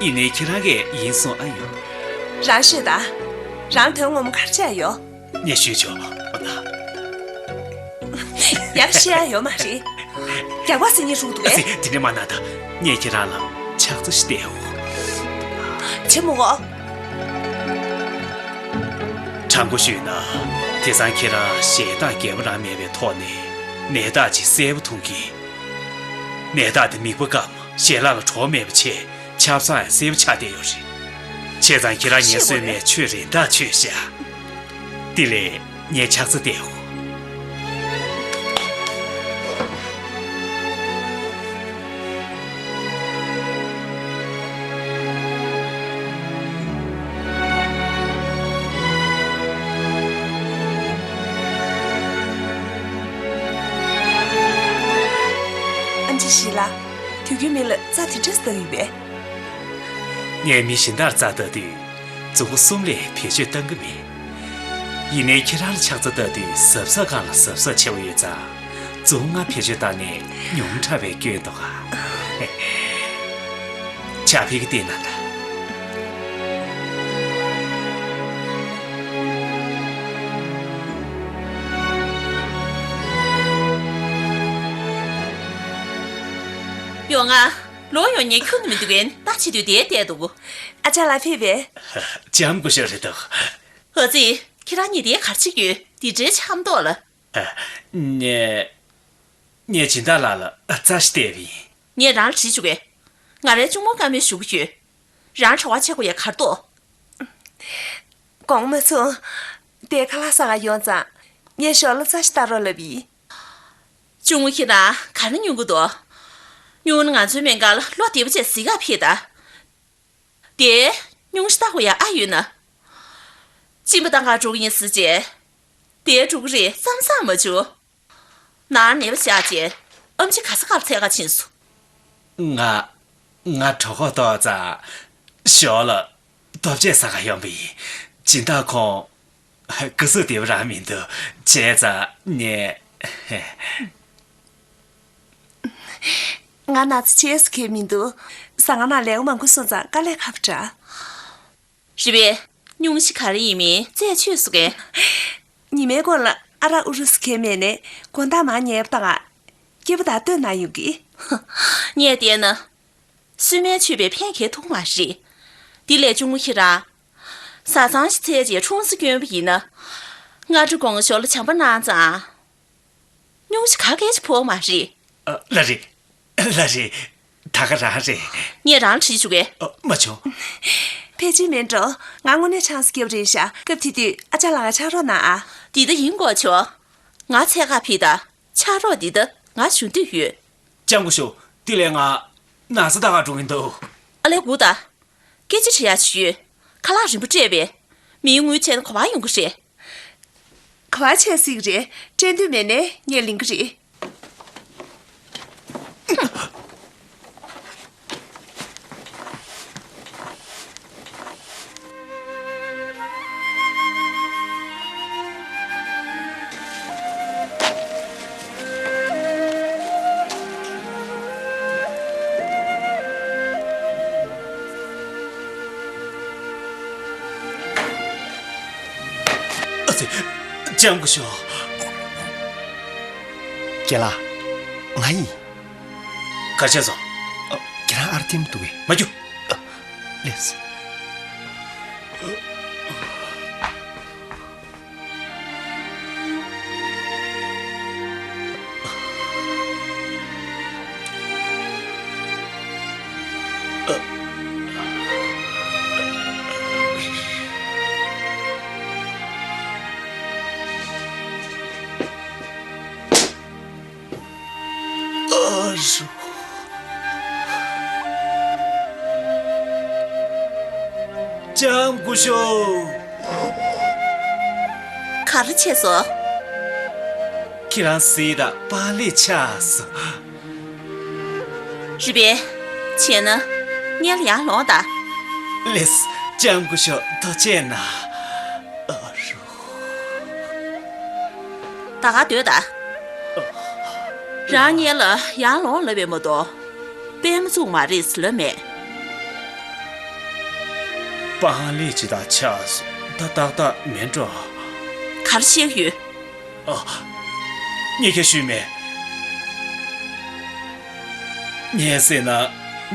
ཡིན་ནའི་ཁྱེད་རང་གིས་ཡིན་གསུང་ཨ་ཡོང་། རང་ཤོད་ད། རང་དོན་ངོ་མ་ག་རེ་བྱས་ཡོད། ངས་ཞུས་ཆོག་ཨ་ན། ཡག་བཤད་ཡ་ཡོད་མ་རེད། རྒྱག་པ་ཟེར་ཉེ་ཧྲུག་འདུག་གས། དེ་འདྲ་མ་གནང་ད། ངས་ཁྱེད་རང་ལ་ཕྱག་འཚལ་ཞིག་སྟེར་འོ། བྱེད་མི་དགོས། དྲང་པོ་ཞུས་ན། དེང་སང་ཁྱེད་རང་ཞེ་སྡང་རྒྱས་པ་རང་མེད་པའི་ཐོག་ནས་ནད་རྟགས་ཅིག་གསལ་པོ་མཐོང་གི། ནད་རྟགས་དེ་མིད་པ་སྐམ། ཞལ་ལག་ལ་བྲོ་བ་མེད་པ་བྱས། ཆབ་གསང་ཡང་གསལ་པོ་ཆགས་བསྡད་ཡོད་རེད། བྱས་ཙང་ཁྱེད་རང་ངལ་གསོས་མས་ཆོས་རེ་འདྲ་ཆོས་བཤད། དེ་ལས་ངས་ཕྱག་འཚལ་བསྟན་འོ། ཨ་ཅེ་ཞི་ལ། དུས་རྒྱུན་མི་ལ་རྩ་དེ་འདྲས་བལྟ་གི་ཡོད་པས། ངས་མི་གཞན་དག་རྩ་བལྟ་དུས་མཛུབ་གུ་གསུམ་ལས་བེད་སྤྱོད་གཏང་གི་མེད། ཡིན་ནའི་ཁྱེད་རང་ལ་ཕྱག་འཚལ་བལྟ་དུས་གཟབ་གཟབ་སྒང་ལ་གཟབ་གཟབ་བྱེད་པ་ཡོད་ཙང་། མཛུབ་གུ་ལྔ་བེད་སྤྱོད་བཏང་ནས་ཉུང་དྲགས་པའི་སྐྱོན་འདུག་ག། ཇ་ཕྲུག་གིས་བལྟས་ན་ད། ཡོང་ང་། ལོ་ཡོང་ཉེ་ཁྱོད་མི་འདུག་གན་ད་ཆེ་དུས་དེ་བལྟས་འདུག་ཨ་ཅག་ལགས་ཕེབས་པས། ལྕམ་སྐུ་ཞབས་རེད་འདུག་ཨ་ཙི། ཁྱེད་རང་གཉིས་དེ་གར་ཆི་ཡོད་དེ་འདྲའི་འཆམ་མདོག་ལ། ངས། ངས་སྦྱིན་བདག་ལགས་ལ་རྩ་ཞིག་སྟེར་བ་ཡིན། ངས་རང་ལ་དྲིས་བྱུང་གས། ང་རའི་གཅུང་མོ་བཀའ་མོལ་ཞུ་གི་ཡོད། རང་གྲྭ་བ་ཆགས་དགོས་ཡ་གར་གཏོགས། དགོངས་མ་ཚོམས། དེ་ཁ་ལག་ཟ་ག་ཡོང་ཙང་། ངས་ཞོར་ལ་རྩ་ཞིག་ལྟ་རོགས་ལབ་ཡིན། གཅུང་མོ་ཁྱེད་རང་ག་རེ་ཉོ་གི་འདུག་ཉོ་ན་ང་ཚོའི་སྨན་ཁང་ལ་ལོ་བདེ་པོ་བྱས་གཟིགས་ག་ཕེབས་དང་། དེ་སྙུང་གཞི་ལྟ་དགོས་ཡ་ཨ་ཡོད་ན། གཅིན་པ་བཏང་ག་འགྲོ་གི་ཡིན་ཟེར་བྱས། དེ་འགྲོ་གི་རེད་བསམ་བསམ་མ་བྱུང་། ནང་ནད་པ་བཞག་བྱས་ཨམ་ཆི་ག་ས་གར་འཚོལ་ག་ཕྱིན་སོང་། ང་། ང་གྲོད་ཁོག་ལྟོགས་ཙང་། ཞོར་ལ་ལྟོ་ཆས་ཟ་ག་ཡོང་བ་ཡིན། སྦྱིན་བདག་ཁོང་། སྐུ་གཟུགས་བདེ་པོ་རང་མི་འདུག་བྱས་ཙང་ངས། ང་ན་ཚ་ཆེ་ས་གས་མི་འདུག་ཟ་ཁང་ནང་ལས་ཀ་མང་པོ་སོང་ཙང་དཀའ་ལས་ཁག་པོ་འདྲ། རེད་པས། སྙུང་གཞི་ག་རེ་ཡིན་མིན་རྩད་ཆོད་སོང་གས། ཉི་མའི་གོང་ལ་ཨ་རག་ཨུ་རུ་སུ་གས་མེད་ནས་དགོང་དག་མར་ཉལ་བ་དང་། སྐྱིད་པོ་དང་སྟོད་ན་ཡོང་གི། ངས་བལྟས་ན། སྲོལ་མའི་མཆོད་པའི་ཕན་ཁེ་ཐུག་མ་རེད། འདི་ལས་གཅུང་མོ་ཁྱེད་རང་། བཟའ་ཚང་ཞིག་འཚོལ་རྗེས་འཁྲུངས་ས་བསྐྱོན་པ་ཡིན་ན། སྔ་དྲོ་དགོང་ཞོར་ལ་བྱམས་པ་གནང་ཙང་། སྙུང་གཞི་ག་གེ་ཅིག་ཕོག་མ་རེད། ཨ། ལགས་རེད། ལགས་རེད། ད་ག་རང་རེད། ངས་རང་ལ་དྲིས་བྱུང་གས། ཨ། མ་བྱུང་། ཕལ་ཆེར་མིན་འགྲོ། ང་དངོས་གནས་ཆང་ས་སྐྱབས་རེད་ཤག་སྐབས་དེ་དུས་ཨ་ཅག་ལགས་ཀ་ཕྱག་རོགས་གནང་ཨ། འདི་ལྟ་ཡིན་དགོས་ཆོག་ང་འཚོལ་ག་ཕེབས་དང་། ཕྱག་རོགས་འདི་ལྟ་ང་ཞུ་འདོད་ཡོད། ལྕམ་སྐུ་ཞབས། དེ་ལས་ང་ན་ཚ་ལྟ་ག་འགྲོ་གིན་འདུག་ཨ་ལས་སྒུག་དང་། སྐད་ཆ་དྲི་ཡ་ཅིག་ཡོད། ཁ་ལག་རིན་པོ་སྤྲད་པས། མིའི་དངུལ་བྱས་ན་ག་པར་ཡོང་གི་རེད། ག་པར་བྱས་སྲིད་ཀྱི་རེད། སྤྲད་འདོད་མེད་ནའི་ངས་ལེན་གྱི་རེད། ཨ་ཙི། ལྕམ་སྐུ་ཞབས། རྒན་ལགས། ང་ཡིན། ག་རེ་བྱས་སོང་། ཨ། ཁྱེད་རང་ཨར་ཐེམ་འདུག་གས། མ་རྒྱུག་ཨ། ལེས། ཨ་རོ། ལྕམ་སྐུ་ཞབས། ག་རེ་བྱས་སོང་། ཁྱེད་རང་གཟིགས་དང་པང་ལེབ་ཆག་སོང་། རེད་པས། བྱས་ན། སྔོན་ལ་ཡར་ལོངས་དང་། ལེས། ལྕམ་སྐུ་ཞབས་ཐུགས་རྗེ་གནང་། ཨ་རོ། ད་ག་སྡོད་དང་། རང་སྔོན་ལ་ཡར་ལོངས་ལབ་པས་མ་གཏོགས། པད་མ་བཙུགས་མ་རེད་ཟེར་ལབ་མེད། པང་ལེབ་ཅིག་དང་ཆག་སོང་། ད་ཏག་ཏག་མེད་འགྲོ། ག་རེ་བཤད་ཀྱི་ཡོད། ཨ། ངས་ཁྱོད་ཞུས་མེད། ངས་ཟེར་ན།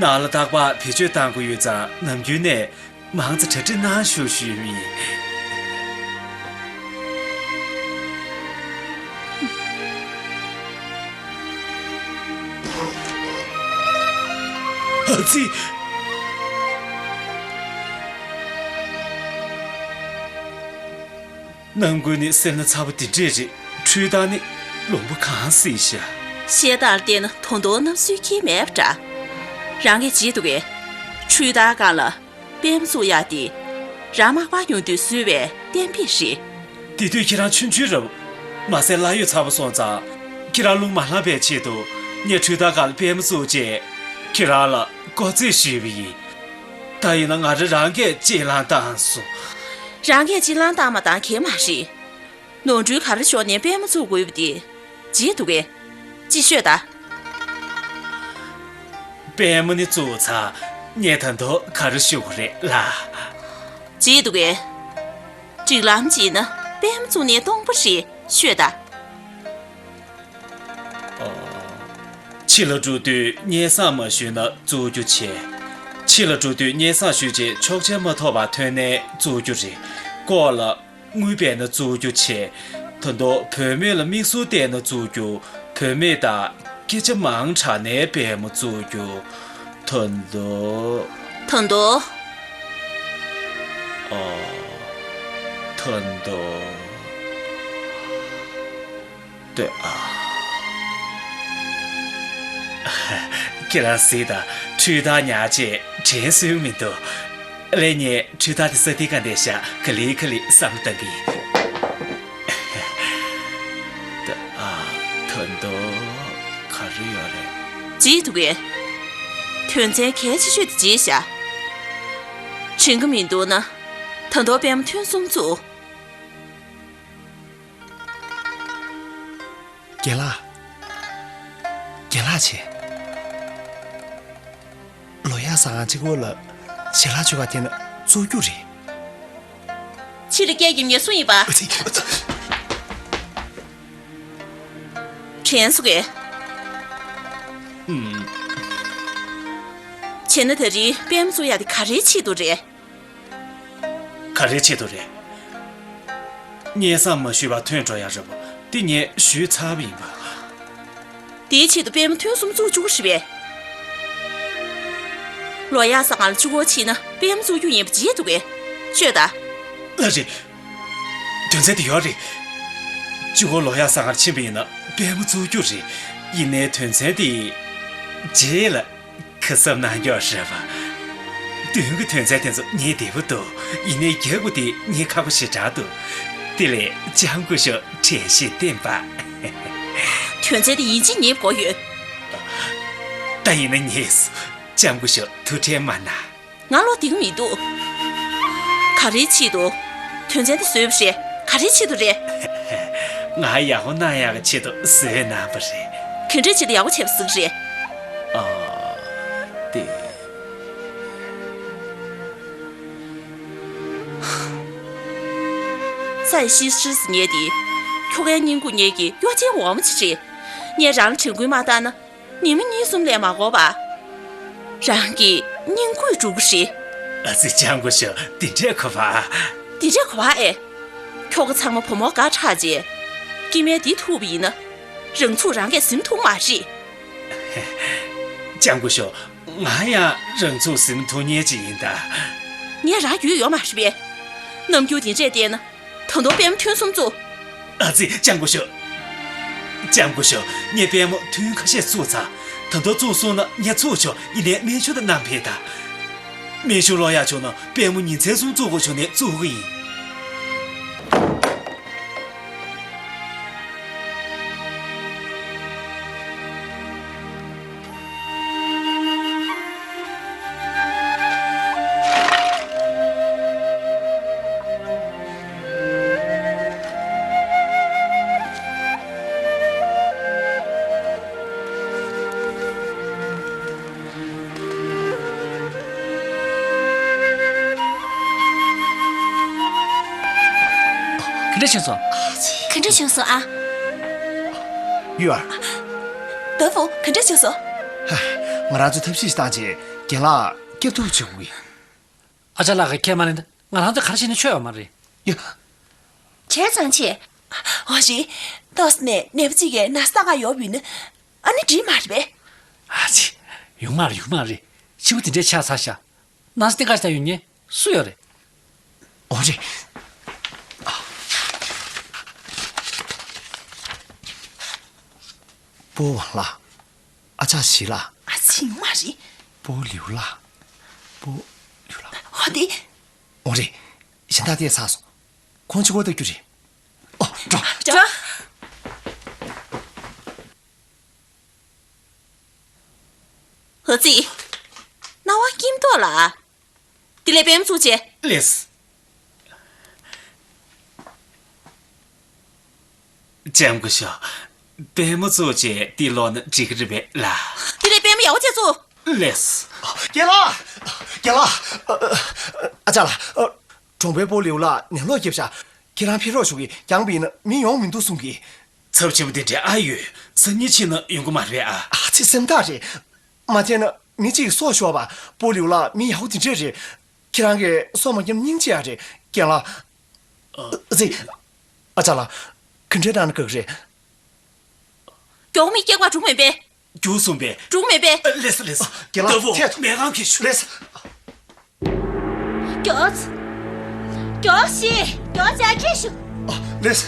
ནང་ལ་རྟག་པར་བེད་སྤྱོད་བཏང་གི་ཡོད་ཙང་། ནམ་རྒྱུན་ནས་མང་ཙམ་གྲ་སྒྲིག་གནང་ཤོག་ཞུས་པ་ཡིན། ཨ་ཙི། ནང་ཁུལ་ནས་སེར་སྣ་ཚ་པོ་དེ་འདྲས་རེད། འཕྲུལ་བདག་ནི་ལུང་པ་གང་སྲིད་ཤག་བཤད་སྟངས་ལ་བལྟས་ན་ད་དུང་རྣམ་གསུམ་ཁྱད་མེད་པ་འདྲ། རང་གིས་བརྗེད་འདུག་གས། འཕྲུལ་བདག་སྒང་ལ་པད་མ་བཙུགས་ཡག་དེ། རང་མག་པ་ཡོང་དུས་བཟོས་པའི་གཏན་འབེབས་རེད། དེ་དུས་ཁྱེད་རང་ཆུང་ཆུང་རེད། མ་ཟད་ལྷ་ཡོད་ཚ་པོ་སོང་ཙང་། ཁྱེད་རང་རླུང་མ་ལངས་པའི་ཆེད་དུ། ངས་འཕྲུལ་བདག་སྒང་ལ་པད་མ་བཙུགས་རྗེས། ཁྱེད་རང་ལ་སྐོར་རྩིས་ཞུས་པ་ཡིན། ད་ཡིན་ན་ང་རང་རང་གིས་གཅིག་ལངས་བཏང་སོང་། རང་གིས་གཅིག་ལངས་བཏང་མ་བཏང་གང་ཡང་མ་རེད། ནོར་འཁྲུལ་ག་རེ་ཤོར་ནའི་པད་མ་བཙུགས་དགོས་པ་དེ་བརྗེད་འདུག་གས། ཅིག་ཤོད་དང་། པད་མ་ནི་བཙུགས་ཚར། ངས་ད་དུང་ག་རེ་ཞུ་དགོས་རེད་ལགས། བརྗེད་འདུག་གས། སྒྲིག་ལམ་བརྗེད་ན་པད་མ་བཙུགས་ནའི་སྟོང་པ་རེད། ཤོད་དང་། ཨ། ཕྱི་ལ་འགྲོ་དུས་སྙན་སེང་མ་ཞུས་ན་བཙུགས་རྒྱུ་བྱས། ཕྱི་ལ་འགྲོ་དུས་སྙན་སེང་ཞུས་རྗེས་ཆོག་མཆན་མ་ཐོབ་པར་ཐོན་ནའི་བཙུགས་རྒྱུ་རེད། ལྐོག་ལ་དངུལ་སྦས་ན་བཙུགས་རྒྱུ་བྱས། ད་དུང་བུད་མེད་ལ་མིག་ཟུར་བལྟས་ན་བཙུགས་རྒྱུ། བུད་མེད་དང་སྐད་ཆ་མང་དྲགས་ནའི་པད་མོ་བཙུགས་རྒྱུ། ད་དུང་། ད་དུང་། ཨོ། ད་དུང་། ལྟོས་ཨ། ཁྱེད་རང་གཟིགས་དང་། འཕྲུལ་ཐག་ཉག་ཅིག་དྲན་སྲོལ་མི་འདུག་ལས་ངས་འཕྲུལ་ཐག་དེ་ས་སྟེང་ག་འདེད་བཞག་ག་ལེ་ག་ལེ་བསམ་བཏང་གི་ཡིན། ལྟོས་ཨ། ད་དུང་ག་རེ་ཡོད་རེད། བརྗེད་འདུག་གས། དོན་ཚན་གལ་ཆེ་ཤོས་དེ་བརྗེད་བཞག་དྲན་གི་མི་འདུག་ན། ད་དུང་པད་མ་ཐུན་གསུམ་བཙུགས། རྒན་ལགས། རྒན་ལགས་བྱས། ལོ་ཡག་ཟ་ཁང་གཅིག་པོ་ལ་ཞལ་ལག་མཆོད་གར་བསྟན་ན་བཙུགས་རྒྱུ་རེད། ཕྱི་ལ་སྐད་རྒྱབ་མཁན་སུ་ཡིན་པ། ཨ་ཙི། ཨ་ཙི། དྲན་སོང་གས། ཨུམ། བྱས་ན་ད་རིང་པད་མ་བཙུགས་ཡག་དེ་ག་རེའི་ཆེད་དུ་རེད། ག་རེའི་ཆེད་དུ་རེད། སྙན་སེང་མ་ཞུས་པར་ཐོན་འགྲོ་ཡག་རེད་པ། དེ་ངས་ཞུས་ཚར་བ་ཡིན་པ། དེའི་ཆེད་དུ་པད་མ་ཐུན་གསུམ་བཙུགས་བཅུག་རེད་པས། ལོ་ཡག་ཟ་ཁང་ལ་གཅིག་པོ་ཕྱིན་ན་པད་མ་བཙུགས་རྒྱུ་ཡིན་པ་བརྗེད་འདུག་གས། ཤོད་ད། ལགས་རེད། དོན་ཚན་དེ་ཡོད་རེད། གཅིག་པོ་ལོ་ཡག་ཟ་ཁང་ཕྱིན་པ་ཡིན་ན་པད་མ་བཙུགས་རྒྱུ་རེད། ཡིན་ནའི་དོན་ཚན་དེ། རྗེས་ལ། ཁ་གསབ་གནང་རྒྱུ་རེད་པ། མདུན་གྱི་དོན་ཚན་དེ་ཚོ་ངས་བདེ་པོ་འདུག་ཡིན་ནའི་རྒྱབ་ཀྱི་དེ་ངས་ཁག་པོ་ཞེ་དྲག་འདུག་དེ་ལས་ལྕམ་སྐུ་ཞབས་དྲན་ཤེས་བསྟེན་པ། དོན་ཚན་དེ་ཡིན་གཅིག་ངས་གོ་ཡོད། ད་ཡིན་ན་ངས། ལྕམ་སྐུ་ཞབས་ཐུགས་ཁྲལ་མ་གནང་། ང་བློ་གཏིང་མི་འདུག་ག་རེའི་ཆེད་དུ། དོན་ཚན་དེ་བཟོས་པ་རེད། ག་རེའི་ཆེད་དུ་རེད། ང་ཡག་པོ་གནང་ཡག་གི་ཆེད་དུ་བཟོས་གནང་པ་རེད། ག་འདྲའི་ཆེད་དུ་ཡག་པོ་བྱས་པ་ཟིག་རེད། ཨ། དེ། ས་ཡི་ཤི་ཤི་ཟི་ཉེ་དེ། ཁྱོ་གའི་སྙིང་ཁུག་ཉེ་གི་གཡོ་ཅན་འོ་མ་ཆེ་རེད། ངས་རང་ལ་དྲན་སྐུལ་མ་བཏང་ན། ཉི་མ་གཉིས་གསུམ་ལས་མ་འགོར་བར། རང་གི་སྙིང་ཁུག་འགྲོ་གི་རེད། ཨ་ཙི། ལྕམ་སྐུ་ཞབས་འདི་འདྲས་གོ་བ། འདི་འདྲས་གོ་བ་ཨེ། ཁྱོ་ག་ཚང་མ་བུ་མོ་དགའ་དྲགས་རྗེས། སྐྱེ་དམན་འདི་ཐུག་པ་ཡིན་ན། རང་ཚུགས་རང་གིས་ཟིན་ཐུབ་མ་རེད། ལྕམ་སྐུ་ཞབས། ང་ཡང་རང་ཚུགས་ཟིན་ཐུབ་མཁན་ཅིག་ཡིན་ད། ངས་རང་ཡོད་ཡོད་མ་རེད་པས། རྣམ་འགྱུར་འདི་འདྲས་བསྟན་ན། ད་དུང་པད་མ་ཐུན་གསུམ་བཙུགས། ཨ་ཙི། ལྕམ་སྐུ་ཞབས། ལྕམ་སྐུ་ཞབས། ངས་པད་མ་ཐུན་ཁ་ཤས་བཙུགས་ཚར། ད་དུང་བཙུགས་སོང་ན་ངས་བཙུགས་ཆོག་ཡིན་ནའི་སྨན་ཞུ་དང་བསྣམས་ཕེབས་དང་། སྨན་ཞུ་ལོག་ཡག་བྱུང་ན་པད་མ་ཉིན་མཚན་གསུམ་བཙུགས་དགོས་བྱུང་ནའི་བཙུགས་ཀྱི་ཡིན། ག་འདྲ་བྱུང་སོང་། ག་འདྲ་བྱུང་སོང་ཨ། ཡུ་ཨར། ཏེ་ཧྥུ། ག་འདྲ་བྱུང་སོང་། ཧ། ང་རང་ཚོས་ཐབས་ཤེས་ཤིག་བཏང་རྗེས་རྒན་ལགས་སྐྱོབ་ཐབས་བྱེད་དགོས་ཀྱི། ཨ་ཅག་ལགས་ཀྱིས་ཁས་མ་ལེན་ན་ང་རང་ཚོས་ག་རེ་བྱས་ནའི་ཆོག་ཡོད་མ་རེད། ཡ། བྱས་ཙང་བྱས། འོ་རེད། ཏོག་ཙམ་ནས་ནད་པ་གཅིག་གིས་ན་ཚ་ཁ་ཡོད་པ་ཡིན་ན། ཨ་ནི་འགྲིག་མ་རེད་པས། ཨ་ཙི། ཡོང་མ་རེད། ཡོང་མ་རེད། ཕྱི་པོ་དེ་འདྲས་ཆགས་ཚར་ཤག་ན་ཚ་སྟེང་ཁ་ཞིག་ཡོད་མཁན་སུ་ཡོད་རེད། འོ་རེད། སྤོ་བ་ལགས། ཨ་ཅག་ཞི་ལགས། ཨ་ཙི། ཡོང་མ་རེད། སྤོ་ལིའུ་ལགས། སྤོ་ལིའུ་ལགས། འོ་དེ། འོ་རེད། གཞན་དག་བལྟས་ཚར་སོང་། ཁོང་གཅིག་པོ་ལྟ་རྒྱུ་རེད། ཨོ། འགྲོ། འགྲོ། ཨ་ཙི། རྣ་བ་སྐྱིད་མདོག་ལ། དེ་ལས་པད་མ་བཙུགས་བྱས། ལགས། ལྕམ་སྐུ་ཞབས། པད་མ་བཙུགས་བྱས་དེ་ལོག་ན་འགྲིག་གི་རེད་པས་ལགས། དེ་ལས་པད་མ་ཡག་པོ་བྱས་བཙུགས། ལགས། རྒན་ལགས། རྒན་ལགས། ཨ། ཨ་ཅག་ལགས། ཨ། གྲོང་པའི་སྤོ་ལིའུ་ལགས་ནད་ལོག་བརྒྱབ་ཤག་ཁྱེད་རང་ཕེབས་རོགས་ཞུ་གི། རྒྱང་པ་ཡིན་ན་མི་ཡོང་མི་འདུག་གསུང་གི། ཚབས་ཆེན་པོ་དེ་འདྲ་ཨ་ཡོད། སང་ཉིན་ཕྱིན་ན་ཡོང་གི་མ་རེད་ཨ། ཨ་ སེམས་ཐག་རེད། མ་བལྟས་ན་མི་གཅིག་གི་སྲོག་ཤོར་བ། སྤོ་ལིའུ་ལགས་མི་ཡག་པོ་དེ་འདྲས་རེད། ཁྱེད་རང་གིས་སྲོག་མ་སྐྱབས་སྙིང་རྗེ་ཡ་རེད། རྒན་ལགས། ཨ་ཙི། ཨ་ཅག་ལགས། ག་འདྲས་གནང་ན་དགའ་གི་རེད། མགྱོགས་མི་སྐྱེལ་བ་འགྲུག་མེད་པས། རྒྱུགས་སོང་པས། འགྲུག་མེད་པས། ཨ། ལེས་ལེས། རྒན་ལགས། ལྟ་བུ་ཐད་ཐུབ། མེད་ཁང་གི་ཤུ། ལེས། མགྱོགས། མགྱོགས་ཤིག་མགྱོགས་ཅག་གིས་ཤུ། ཨ། ལེས།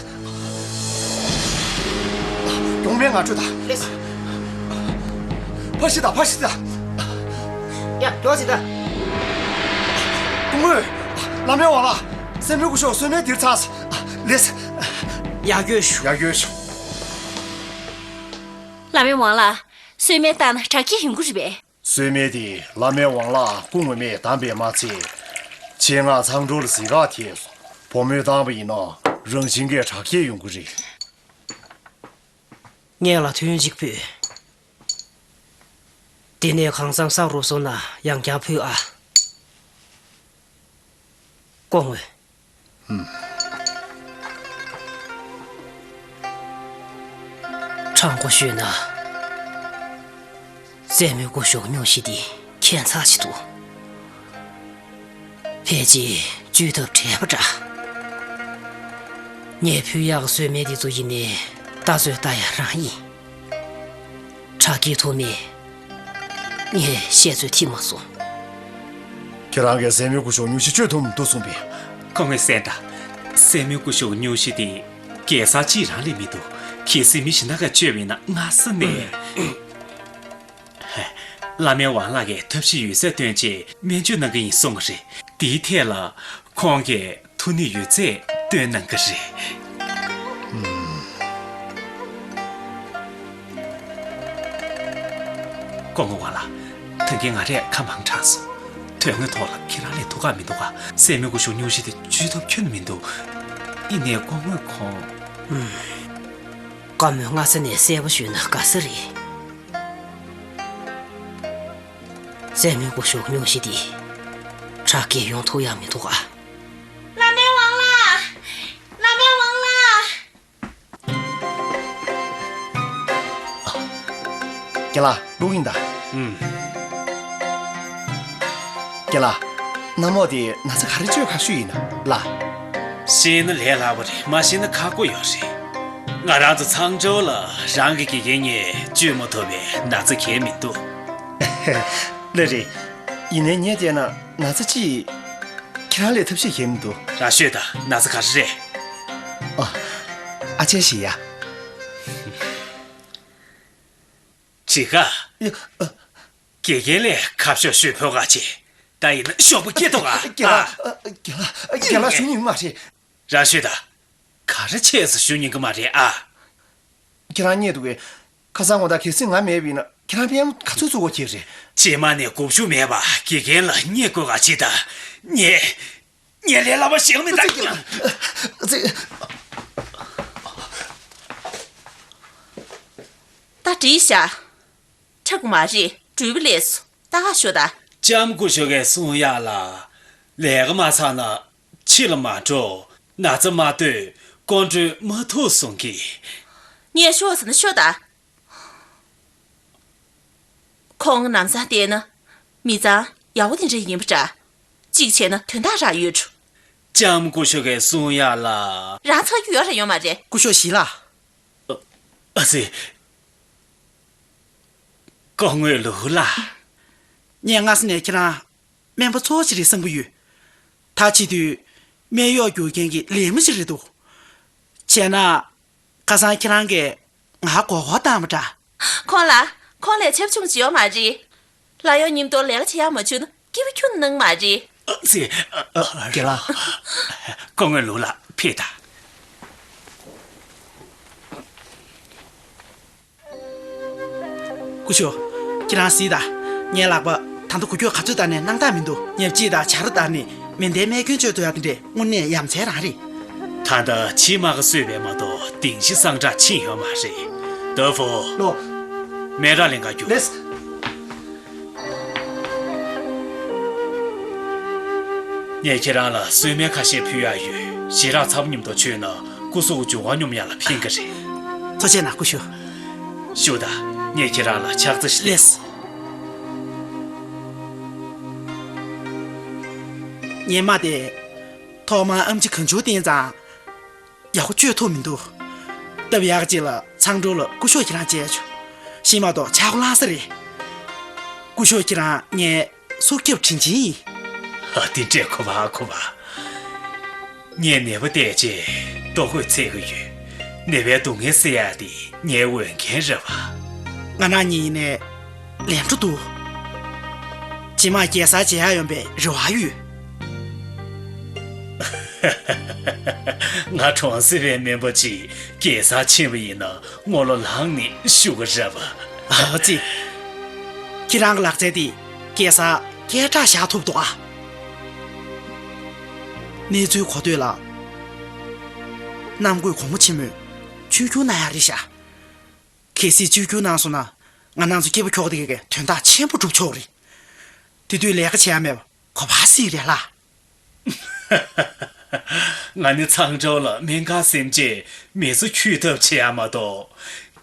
མགྱོགས་མེད་ང་འཕྲོད་ད། ལེས། ཕར་ཤི་ད། ཕར་ཤི་ད། ཡ། མགྱོགས་ཤིག་ད། སྐུ་ངོ། བླ་མའི་ཝང་ལགས། སྲས་མོའི་སྐུ་ཞབས་གསོལ་མའི་འདིར་ཚར། ལེས། ཡར་སྐྱོད་ཞུ། ཡར་སྐྱོད་ཞུ། བླ་མའི་ཝང་ལགས། གསོལ་མའི་བཏང་ན་དྲག་སྐྱེད་ཡོང་གི་རེད་པས། གསོལ་མའི་དེ་བླ་མའི་ཝང་ལགས་སྐུ་ངོ་མས་བདམས་པས་མ་ཚད། ཆེད་མངགས་མཚང་སྒྲོལ་ལ་གཟིགས་ཁག་ཐེབས་སོང་། བུ་མོས་བཏང་བ་ཡིན་ན་རང་བཞིན་གྱིས་དྲག་སྐྱེད་ཡོང་གི་རེད། ངེད་ལ་ཐུན་གཅིག་ཕུལ། དེ་ནས་གང་འཚམ་བསགས་རུབ་སོང་ན་ཡང་བསྐྱར་ཕུལ་ཨ། སྐུ་ངོ། དྲང་པོ་ཤོད་ན། སྲས་མོའི་སྐུ་གཞོགས་སྨྱོ་བཞི་དེ་ཁྱད་མཚར་ཞིག་འདུག། ཕལ་ཆེར་བཅོས་ཐབས་བྲལ་བ་འདྲ། ངས་ཕུལ་ཡག་གི་གསོལ་སྨན་དེ་ཚོ་ཡིན་ནའི་ལྟ་ཚོད་ལྟ་ཡག་རང་ཡིན། དྲག་སྐྱེད་ཐུབ་མིན་ངས་བཤད་ཚོད་ཐིག་མ་སོང་། ཁྱེད་རང་གིས་སྲས་མོའི་སྐུ་གཞོགས་སྨྱོ་བཞི་བཅོས་ཐུབ་མི་འདུག་གསུངས་པས། སྐུ་ངོ་གསན་དང་། སྲས་མོའི་སྐུ་གཞོགས་སྨྱོ་བཞི་དེ་གེ་སར་གཅིག་རང་ལས་མི་འདུག། གལ་སྲིད་མི་གཞན་དག་གིས་བཅོས་པ་ཡིན་ན་སྔ་ས་ནས། བླ་མའི་ཝང་ལགས་ཀྱིས་ཐབས་ཤེས་ཡོད་ཚད་བཏོན་བྱས་སྨན་བཅོས་གནང་གི་ཡིན་གསུང་བ་རེད། དེའི་ཐད་ལ་ཁོང་གིས་ཐུགས་ནུས་ཡོད་ཚད་བཏོན་གནང་གི་རེད། སྐུ་ངོ་ཝང་ལགས། ད་གིན་ང་རས་ཁ་མང་དྲགས་སོང་། དོན་དངོས་ཐོག་ལ་ཁྱེད་རང་ལས་ཐུགས་ཁག་མི་འདུག་ག། སྲས་མོའི་སྐུ་གཞོགས་སྨྱོ་བཞི་དེ་བཅོས་ཐབས་ཁྱོན་ནས་མི་འདུག། ཡིན་ནའི་སྐུ་ངོས་ཁོང་། བཀའ་མོལ་སྔ་ས་ནས་གསལ་པོ་ཞུས་ན་དགའ་ས་རེད། སྲས་མོའི་སྐུ་གཞོགས་སྨྱོ་བཞི་དེ་དྲག་སྐྱེད་ཡོང་ཐུབ་ཡག་མི་འདུག་ག། བླ་མའི་ཝང་ལགས། བླ་མའི་ཝང་ལགས། རྒན་ལགས། བླུག་ཡིན་ད། ཨུམ། རྒན་ལགས། གནམ་འོག་འདི་ན་ཚ་ག་རེ་བཅོས་ཁག་ཤོས་ཡིན་ན་ལགས། ཤེས་ན་ལས་སླ་པོ་རེད། མ་ཤེས་ན་ཁག་པོ་ཡོད་རེད། ང་རང་ཚོ་མཚང་སྒྲོལ་ལ་རང་གི་དགེ་རྒན་གཉིས་བཅོས་མ་ཐུབ་པའི་ན་ཚ་གང་ཡང་མི་འདུག། ལགས་རེད། ཡིན་ནའི་ངས་བལྟས་ན་ན་ཚ་གཅིག་ཁྱེད་རང་ལས་ཐབས་ཤེས་གང་ཡང་མི་འདུག། རང་ཤོད་དང་། ན་ཚ་ག་རེ་རེད། ཨ། ཨ་ཅེ་ཞིག་ཡ། ཅི་ག། ཡ། ཨ། དགེ་རྒན་ལས་ཁ་ཤོག་ཤོད་ཕོད་ག་ཅེ། ད་ཡིན་ན་ཤོག་པ་སྐྱེ་ཐོག་ག། རྒན་ལགས། ཨ། རྒན་ལགས། རྒན་ལགས་ཞུ་ཉན་མ་རེད། རང་ཤོད་ད། ག་རེ་བྱས་ཟེར་ཞུ་ཉན་གི་མ་རེད་ཨ། ཁྱེད་རང་རྙེད་འདུག་གས། ཁ་སང་ངོ་ད་གལ་སྲིད་ང་མེད་པ་ཡིན་ན་ཁྱེད་རང་པད་མ་ག་ཚོད་བཙུགས་པ་ཁྱེད་རེད། རྗེས་མ་ནས་དགོས་མཁོ་མེད་པ་དགེ་རྒན་ལ་བསྙད་དགོས་ག་ཅེ་ད། ངས། ངས་ལས་སླ་པོ་ཞིག་མི་ད། ཙི། ད་བྲིས་ཤག། འཁྲབ་དགོས་མ་རེད། འགྲུལ་པ་སླེབས་སོང་། ད་ཤོག་ད། ལྕམ་སྐུ་ཞབས་ཀྱིས་གསུང་ཡག་ལ། ལས་ཀ་མ་ཚར་ན་ཕྱི་ལ་མ་འགྲོ། ན་ཚ་མ་སྡོད། སྐོར་འགྲོ་མ་ཐུབ་གསུང་གི། ངས་ཤོག་ཟེར་ན་ཤོག་ད། ཁོང་ནམ་སང་བལྟས་ན་མི་ཚང་ཡག་པོ་དེ་འདྲ་ཡིན་པ་འདྲ། གཅིག་བྱས་ན་དོན་དག་རག་ཡོད་འགྲོ། ལྕམ་སྐུ་ཞབས་ཀྱིས་གསུང་ཡག་ལ། རང་ཚ་རྒྱུ་ཡོད་རེད་ཡོད་མ་རེད། སྐུ་ཞབས་ཞི་ལགས། ཨ་ཙི། སྐུ་ངོ་ལུའུ་ལགས། ངས་སྔ་ས་ནས་ཁྱེད་རང་སྨན་པ་ཚོགས་ཅིག་རེད་བསམ་གྱི་ཡོད། ད་བྱེད་དུས་སྨན་གཡོག་རྒྱུག་མཁན་གྱི་ལས་མི་ཞིག་རེད་འདུག། བྱས་ན། ཁ་སང་ཁྱེད་རང་གིས་ང་མགོ་སྐོར་བཏང་བ་འདྲ། ཁོང་ལ། ཁོང་ལས་ཆབ་ཆུང་ཅིག་ཡོད་མ་རེད། ལག་གཡོག་མཉམ་དུ་ལས་ཀ་བྱེད་ཡག་མ་བྱུང་ན་སྐྱིད་པོ་ཁྱོན་གནང་མ་རེད། ཨ་ཙི། ཨ། ཨ། རྒན་ལགས། སྐུ་ངོ་ལུའུ་ལགས་ཕེབས་དང་། སྐུ་ཞབས། ཁྱེད་རང་གཟིགས་དང་། ངའི་ལག་པ་ད་ལྟ་འགུལ་སྐྱོད་ག་ཚོད་བཏང་ནས་སྣང་དག་མི་འདུག། ཉལ་ཆས་དང་བྱ་རོ་བཏང་ནས་མེ་མདའི་རྨས་སྐྱོན་བཅོས་ཐུབ་ཡག་དེ་འདྲས་དངོས་གནས་ཡ་མཚན་རང་རེད། ད་ལྟ་ཕྱི་མ་ག་གསོས་པས་མ་གཏོགས་གདིང་ཤི་སངས་དྲག་ཕྱིན་ཡོད་མ་རེད། ཏོ་ཧྥུ། ལོ། སྨན་རག་ལེན་ག་རྒྱུགས། ལེས། ངས་ཁྱེད་རང་ལ་གསོལ་སྨན་ཁ་ཤས་ཕུལ་ཡག་ཡོད། ཞེ་དྲག་ཚ་པོ་མཉམ་དུ་མཆོད་ན་སྐུ་གཟུགས་འབྱུང་བ་སྙོམས་ཡག་ལ་ཕན་གི་རེད། ཐུགས་རྗེ་གནང་སྐུ་ཞབས། བཞུགས་དང་། ངས་ཁྱེད་རང་ལ་ཕྱག་འཚལ་ཞུ། ལེགས། ངའི་མ་དེ། ཐོག་མར་ཨེམ་ཆི་གང་བྱུང་བསྟན་ཙང་། ཡག་པོ་བཅོས་ཐུབ་མི་འདུག་སྟབས་ཡག་ཅིག་ལ་ཚང་འགྲོ་ལ་སྐུ་ཞབས་ཁྱེད་རང་བཅར་ཆོག་ཤེས་མ་གཏོགས་ཆག་སྒོ་ལངས་ས་རེད། སྐུ་ཞབས་ཁྱེད་རང་ངའི་སྲོག་སྐྱོབ་དྲིན་ཅན་ཡིན། ཨ། དེ་འདྲས་གོ་བ་གོ་བ། ངས་ནད་པ་བལྟས་རྗེས་ལྟོ་གོས་འཚོལ་གྱི་ཡོད། ནད་པའི་སྡུག་བསྔལ་སེལ་ཡག་དེ་ངའི་འོས་འགན་རེད་པ། ང་རང་གཉིས་ནས་ལན་འགྲོ་འདུག་རྗེས་མ་རྒྱལ་སར་མཇལ་ཡག་ཡོང་པའི་རེ་བ་ཡོད། ང་གྲོང་གསེབ་པའི་སྨན་པ་ཅིག་རྒྱལ་སར་ཕྱིན་པ་ཡིན་ན་ངོ་ལོ་ལངས་ནས་བཞུགས་ཀྱི་རེད་པ། ཨ་ཙི། ཁྱེད་རང་གི་ལག་རྩལ་དེ་རྒྱལ་སར་སྐད་གྲགས་བཞག་ཐུབ་འདུག་ཨ། གནས་ཚུལ་གོ་ཐོས་ལ། གནམ་བསྐོས་གོང་མ་ཆེན་མོས་བཅོས་བསྒྱུར་གནང་ཡག་རེད་ཤག་གལ་སྲིད་བཅོས་བསྒྱུར་གནང་སོང་ན། ང་རང་ཚོ་སྐྱེས་པ་ཁྱོ་ག་དེ་གའི་དོན་དག་ཆེན་པོ་འགྲུབ་ཆོག་རེད། དེ་དུས་ལས་ཀ་བྱེད་ཡག་མེད་པ་གོ་བ་སྲིད་རེད་ལ། ང་ནི་ཚང་ཁྲོ་ལ་སྨན་ཁང་སེམས་ཅན་མི་ཚོ་འཁྱུད་ཐབས་བྱེད་ཡག་མ་གཏོགས།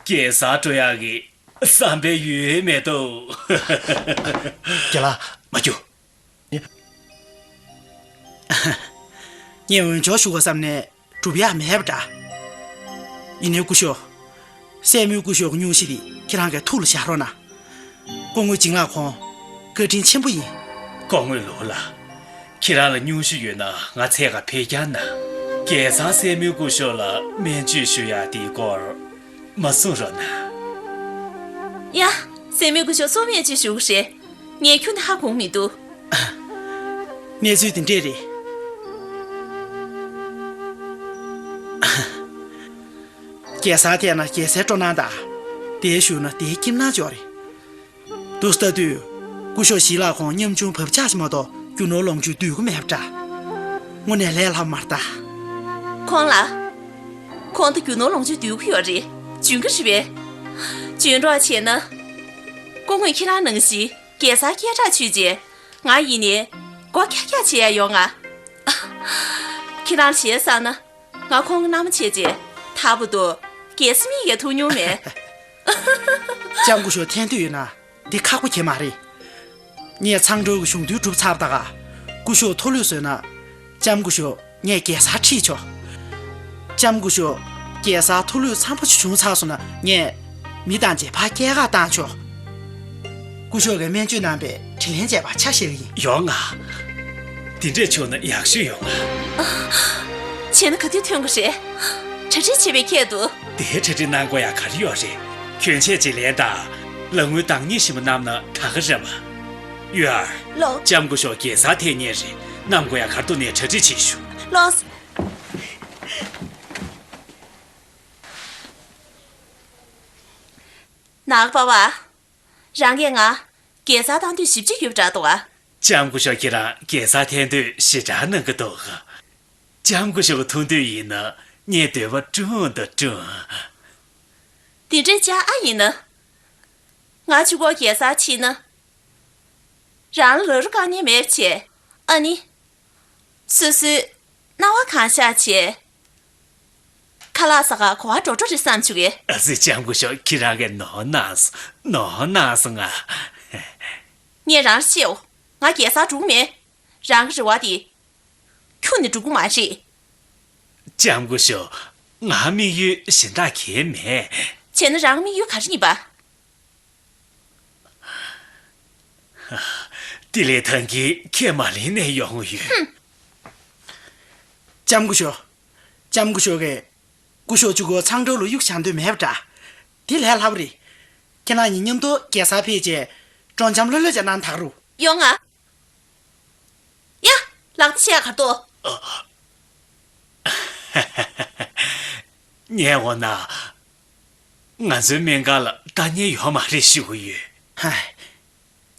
རྒྱལ་སར་འགྲོ་ཡག་གི་བསམ་པའི་ཡུལ་མེད་དོ། རྒན་ལགས། མ་རྒྱུག་ངས་འོས་སྦྱོར་ཞུ་དགོས་བསམ་ནས་སྒྲུབ་ཡག་མེད་པ་འདྲ། ཡིན་ནའི་སྐུ་ཞབས། སྲས་མོའི་སྐུ་ཞབས་ཀྱི་སྙུང་གཞི་དེ་ཁྱེད་རང་གིས་ཐུགས་ལ་བཞག་རོགས་གནང་། སྐུ་ངོ་བྱིན་ལགས་ཁོང་བཀའ་དྲིན་ཆེན་པོ་ཡིན། སྐུ་ངོ་ལུའུ་ལགས། ཁྱེད་རང་ལ་སྙུང་གཞི་ཡོད་ན་ང་འཚོལ་ག་ཕེབས་རྐྱང་གནང་། རྒྱལ་སར་སྲས་མོའི་སྐུ་ཞབས་ལ་སྨན་བཅོས་ཞུ་ཡག་དེའི་སྐོར་མ་གསུང་རོགས་གནང་། ཡ། སྲས་མོའི་སྐུ་ཞབས་སུ་སྨན་བཅོས་ཞུ་གི་རེད། ངས་ཁྱོན་ནས་ཧ་གོ་མི་འདུག་གནས་ཚུལ་དེ་འདྲས་རེད། རྒྱལ་སར་ཐད་ན་རྒྱལ་སའི་སྤྲོ་སྣང་དང་། དེའི་གཞུག་ན་དེའི་ཁྱིམ་ནང་འབྱོར་རེད། དུས་ལྟ་དུས། སྐུ་ཞབས་ཞི་ལགས་ཁོང་ཉམ་ཆུང་བབ་ཆགས་ཤིག་མ་གཏོགས་རྒྱུ་ནོར་ལོངས་སྤྱོད་འདུས་སྒོ་མེད་པ་འདྲ། དངོས་གནས་ལས་སླ་པོ་མ་རེད་ད། ཁོང་ལ། ཁོང་ད་རྒྱུ་ནོར་ལོངས་སྤྱོད་འདུས་སྒོ་ཡོད་རེད། འཇོན་གི་རེད་པས། འཇོན་སྒྲོག་བྱས་ན། སྐུ་ངོས་ཁྱེད་རང་ནང་བཞིན་རྒྱལ་སར་སྐད་གྲགས་ཆོད་རྗེས། ང་ཡིན་ནའི་སྒོ་ཀྱག་ཀྱག་བྱེད་ཡག་ཡོང་ང་། ཁྱེད་རང་ལ་ཞེ་ས་ན། ང་ཁོང་གི་མནའ་མ་བྱས་རྗེས་ད་བར་དུ་རྒྱལ་སྲས་མིག་གིས་མཐོང་མྱོང་མེད། ལྕམ་སྐུ་ཞབས་ཐན་ཐོན་ཡོད་ན་འདི་ཁག་པོ་གང་ཡང་མ་རེད། ངས་ཚང་འགྲོ་གི་གཞུང་དོན་གྲུབ་ཚར་བ་དང་། སྐུ་ཞབས་ཐུགས་ལོས་བཟོས་ན། ལྕམ་སྐུ་ཞབས་ངས་རྒྱལ་སར་ཁྲིད་ཆོག་ལྕམ་སྐུ་ཞབས་རྒྱལ་སར་ཐུགས་ལོས་འཚམ་པོ་ཞིག་བྱུང་ཚར་སོང་ན་ངས་མི་དང་མཇལ་ཕར་སྐྱེལ་ག་བཏང་ཆོག་སྐུ་ཞབས་ཀྱིས་སྨན་བཅོས་གནང་པའི་དྲིན་ལན་འཇལ་བར་ཆ་བཞག་གི་ཡིན། ཡོང་ང་། དེ་འདྲས་བྱུང་ན་ཡག་ཤོས་ཡོང་ང་། བྱས་ན་ག་དུས་ཐོན་གི་རེད། གྲ་སྒྲིག་བྱེད་པའི་ཁྱད་དུ། དེའི་གྲ་སྒྲིག་གནང་དགོས་ཡག་ག་རེ་ཡོད་རེད། གྱོན་ཆས་ཅིག་ལེན་དང་། ལག་དངུལ་འདང་ངེས་ཞིག་མ་བསྣམས་ན་དྲག་གི་རེད་པ། ཡུ་ཨར། ལོ། ལྕམ་སྐུ་ཞབས་རྒྱལ་སར་ཐད་མཁན་རེད། བསྣམས་དགོས་ཡག་ག་རེ་འདུག་ནས་གྲ་སྒྲིག་བྱེད་ཤོག་ལོ། ནག་པ་བ། རང་གིས་ང་རྒྱལ་སར་བཏང་འདོད་ཞེ་པོ་ཅིག་ཡོད་པ་འདྲ་འདུག་ཨ། ལྕམ་སྐུ་ཞབས་ཁྱེད་རང་རྒྱལ་སར་ཐད་འདོད་ཞེ་དྲག་གནང་གི་འདུག་ལྕམ་སྐུ་ཞབས་ཀྱི་ཐུགས་འདོད་ཡིན་ན་ངས་འདོད་པ་བསྐྲུན་དང་བསྐྲུན། དེ་འདྲའི་ཅག་ཨ་ཡིན་ན། ང་གཅིག་པོ་རྒྱལ་སར་ཕྱིན་ན། རང་ལ་རུ་དཀའ་ངལ་མེད་པ་བྱས། ཨ་ནི། སོ་སོའི་སྣང་བ་གང་ཤར་བྱས། ཁ་ལག་ཟ་ག་གོ་བ་འགྲོ་འགྲོ་རེད་བསམ་བྱུང་གི། ཨ་ཙི། ལྕམ་སྐུ་ཞབས་ཁྱེད་རང་གིས་ནོར་གནང་སོང་། ནོར་གནང་སོང་ང་། ངས་རང་ལ་བཤད་འོ། ང་རྒྱལ་སར་འགྲོ་གི་མེད། རང་གི་རེ་བ་དེ། ཁྱོན་ནས་འགྲུབ་ཀྱི་མ་རེད། ལྕམ་སྐུ་ཞབས། ང་དམིགས་ཡུལ་གཞན་དག་གང་ཡང་མེད། བྱས་ན་རང་དམིགས་ཡུལ་ག་རེ་ཡིན་པ། དེ་ལས་ད་གིན་ཁས་མ་ལེན་ནས་ཡོང་ཡོད། ལྕམ་སྐུ་ཞབས། ལྕམ་སྐུ་ཞབས་ཀྱིས། སྐུ་ཞབས་གཅིག་པོ་ཚང་འགྲོ་ལ་གཡུག་བཞག་འདོད་མེད་པ་འདྲ། དེ་ལས་སླ་པོ་རེད། ཁྱེད་རང་གཉིས་མཉམ་དུ་རྒྱལ་སར་ཕེབས་རྗེས་སྤྲོ་འཆམ་ལྷོད་ལྷོད་བྱས་གནང་ད་ག་རུ། ཡོང་ང་། ཡ། ལག་བརྡ་བྱས་ག་རེ་འདུག་ངས་འོ་ན། ང་ཚོའི་སྨན་ཁང་ལ་ལྟ་མཁན་ཡོད་མ་རེད་ཞུ་གི་ཡོད། ཧ།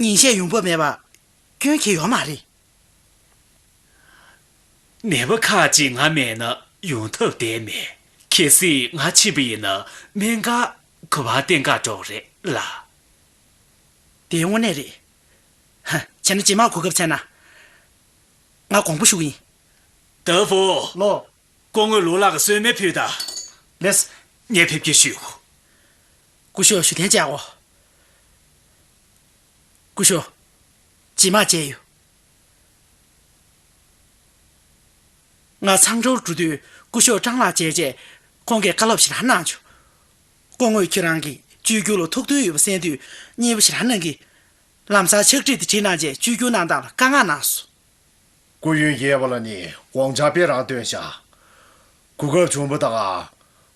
ཉིན་ཤས་ཡོང་འབབ་མེད་པ་སྐྱོན་གང་ཡང་ཡོད་མ་རེད། ནད་པ་ཁག་ཅིག་ང་མེད་ན་ཡོང་ཐབས་བསྡད་མེད། གལ་སྲིད་ང་ཕྱིན་པ་ཡིན་ན་སྨན་ཁང་ག་པར་བརྟེན་ག་འགྲོ་གི་རེད་ལགས། དེ་དངོས་གནས་རེད། ཧ། བྱས་ན་རྗེས་མ་གོ་སྐབས་འཚོལ་ན། ང་དགོངས་པ་ཞུ་གི་ཡིན། ཏཱ་ཧྥུ། ལོ། སྐུ་ངོ་ལུའུ་ལགས་ཀྱི་གསོལ་སྨན་ཕུལ་དང་། ལེགས། ངས་ཕེབས་སྐྱེལ་ཞུས་གོ། སྐུ་ཞབས་ཞུ་གཏན་བཅག་གོ། སྐུ་ཞབས། རྗེས་མ་མཇལ་ཡོང་། ང་ཚང་ཀྲོའུ་འགྲོ་དུས་སྐུ་ཞབས་ཀྲང་ལགས་མཇལ་རྗེས་ཁོང་གིས་བཀའ་སློབ་ཞེ་དྲག་གནང་བྱུང་། སྐུ་ངོས་ཁྱེད་རང་གིས་བཅོས་བསྒྱུར་ལ་ཐུགས་འདུན་ཡོད་པ་གསན་དུས་མཉེས་པོ་ཞེ་དྲག་གནང་གི། ལམ་སང་ཕྱག་བྲིས་དེ་བྲིས་གནང་རྗེས་བཅོས་བསྒྱུར་གནང་སྟངས་ལ་བཀའ་མངགས་གནང་སོང་། སྐུ་ཡོན་རྒྱས་པ་ལ་ནི་དགོངས་འཆར་དཔེ་རང་བཏོན་བཞག་གོ་སྐབས་བྱུང་བ་དང་།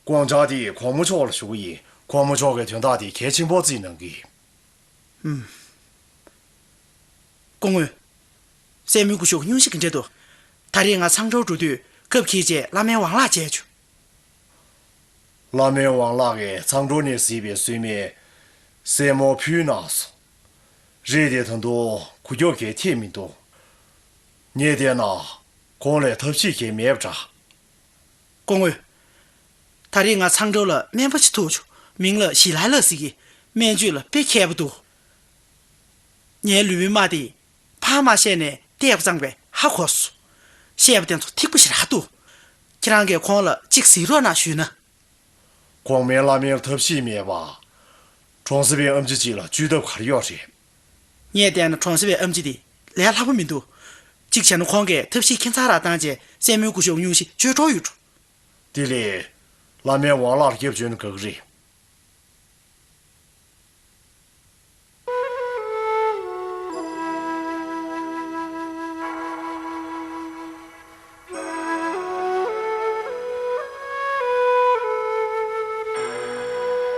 དགོངས་འཆར་དེ་གོང་མ་མཆོག་ལ་ཞུ་གི་ཡིན། གོང་མ་མཆོག་གིས་དོན་དག་དེ་གལ་ཆེན་པོ་བརྩིས་གནང་གི། ཨུམ། སྐུ་ངོ། སྲས་མོ་སྐུ་ཞབས་སྙུང་གཞི་ག་འདྲ་འདུག་ད་རེས་ང་ཚང་ཀྲོའུ་འགྲོ་དུས་སྐབས་འཁེལ་རྗེས་བླ་སྨན་ཝང་ལགས་མཇལ་བྱུང་། བླ་སྨན་ཝང་ལགས་ཀྱིས་ཚང་ཀྲོའུ་ནས་གཟིགས་པའི་གསོལ་སྨན་སྲས་མོར་ཕུལ་གནང་སོང་། རིགས་དེ་ད་དུང་གོ་སྐབས་གལ་ཐེབས་མི་འདུག་ངས་བལྟས་ན་ཁོང་ལ་ཐབས་ཤེས་གལ་མེད་པ་འདྲ། སྐུ་ངོ། ད་རེས་ང་ཚང་ཀྲོའུ་ལ་སྨན་པ་ཞིག་ཐུག་བྱུང་། མིང་ལ་ཞི་ལའི་ལགས་ཟེར་གི། སྨན་བཅོས་ལ་དཔེ་མཁས་པོ་འདུག་ངའི་ལུས་པོའི་རྨ་དེ་ཕར་མ་བཤད་ནས་བལྟས་པ་ཙམ་པས་ཧ་གོ་སོང་། བཤད་པ་དེ་ཚོ་ཐིག་པོ་ཞེ་དྲག་འདུག་ཁྱེད་རང་གིས་ཁོང་ལ་གཅིག་གཟིགས་རོགས་གནང་ཞུས་ན། གོང་མའི་བླ་སྨན་ལ་ཐབས་ཤེས་མེད་པ། གྲོང་གསེབ་པའི་ཨེམ་ཆི་ཅིག་ལ་བཅོས་ཐབས་ག་རེ་ཡོད་རེད། ངས་བལྟས་ན་གྲོང་གསེབ་པའི་ཨེམ་ཆི་དེ་ལས་སླ་པོ་མི་འདུག་གཅིག་བྱས་ན་ཁོང་གིས་ཐབས་ཤེས་ཁྱད་མཚར་རེ་བཏང་རྗེས་སྲས་མོ་སྐུ་ཞབས་སྙུང་གཞི་བཅོས་གྲོགས་ཡོད་འགྲོ། དེ་ལས་བླ་སྨན་ཝང་ལགས་ལ་སྐྱབས་བཅོལ་ན་དགའ་གི་རེད།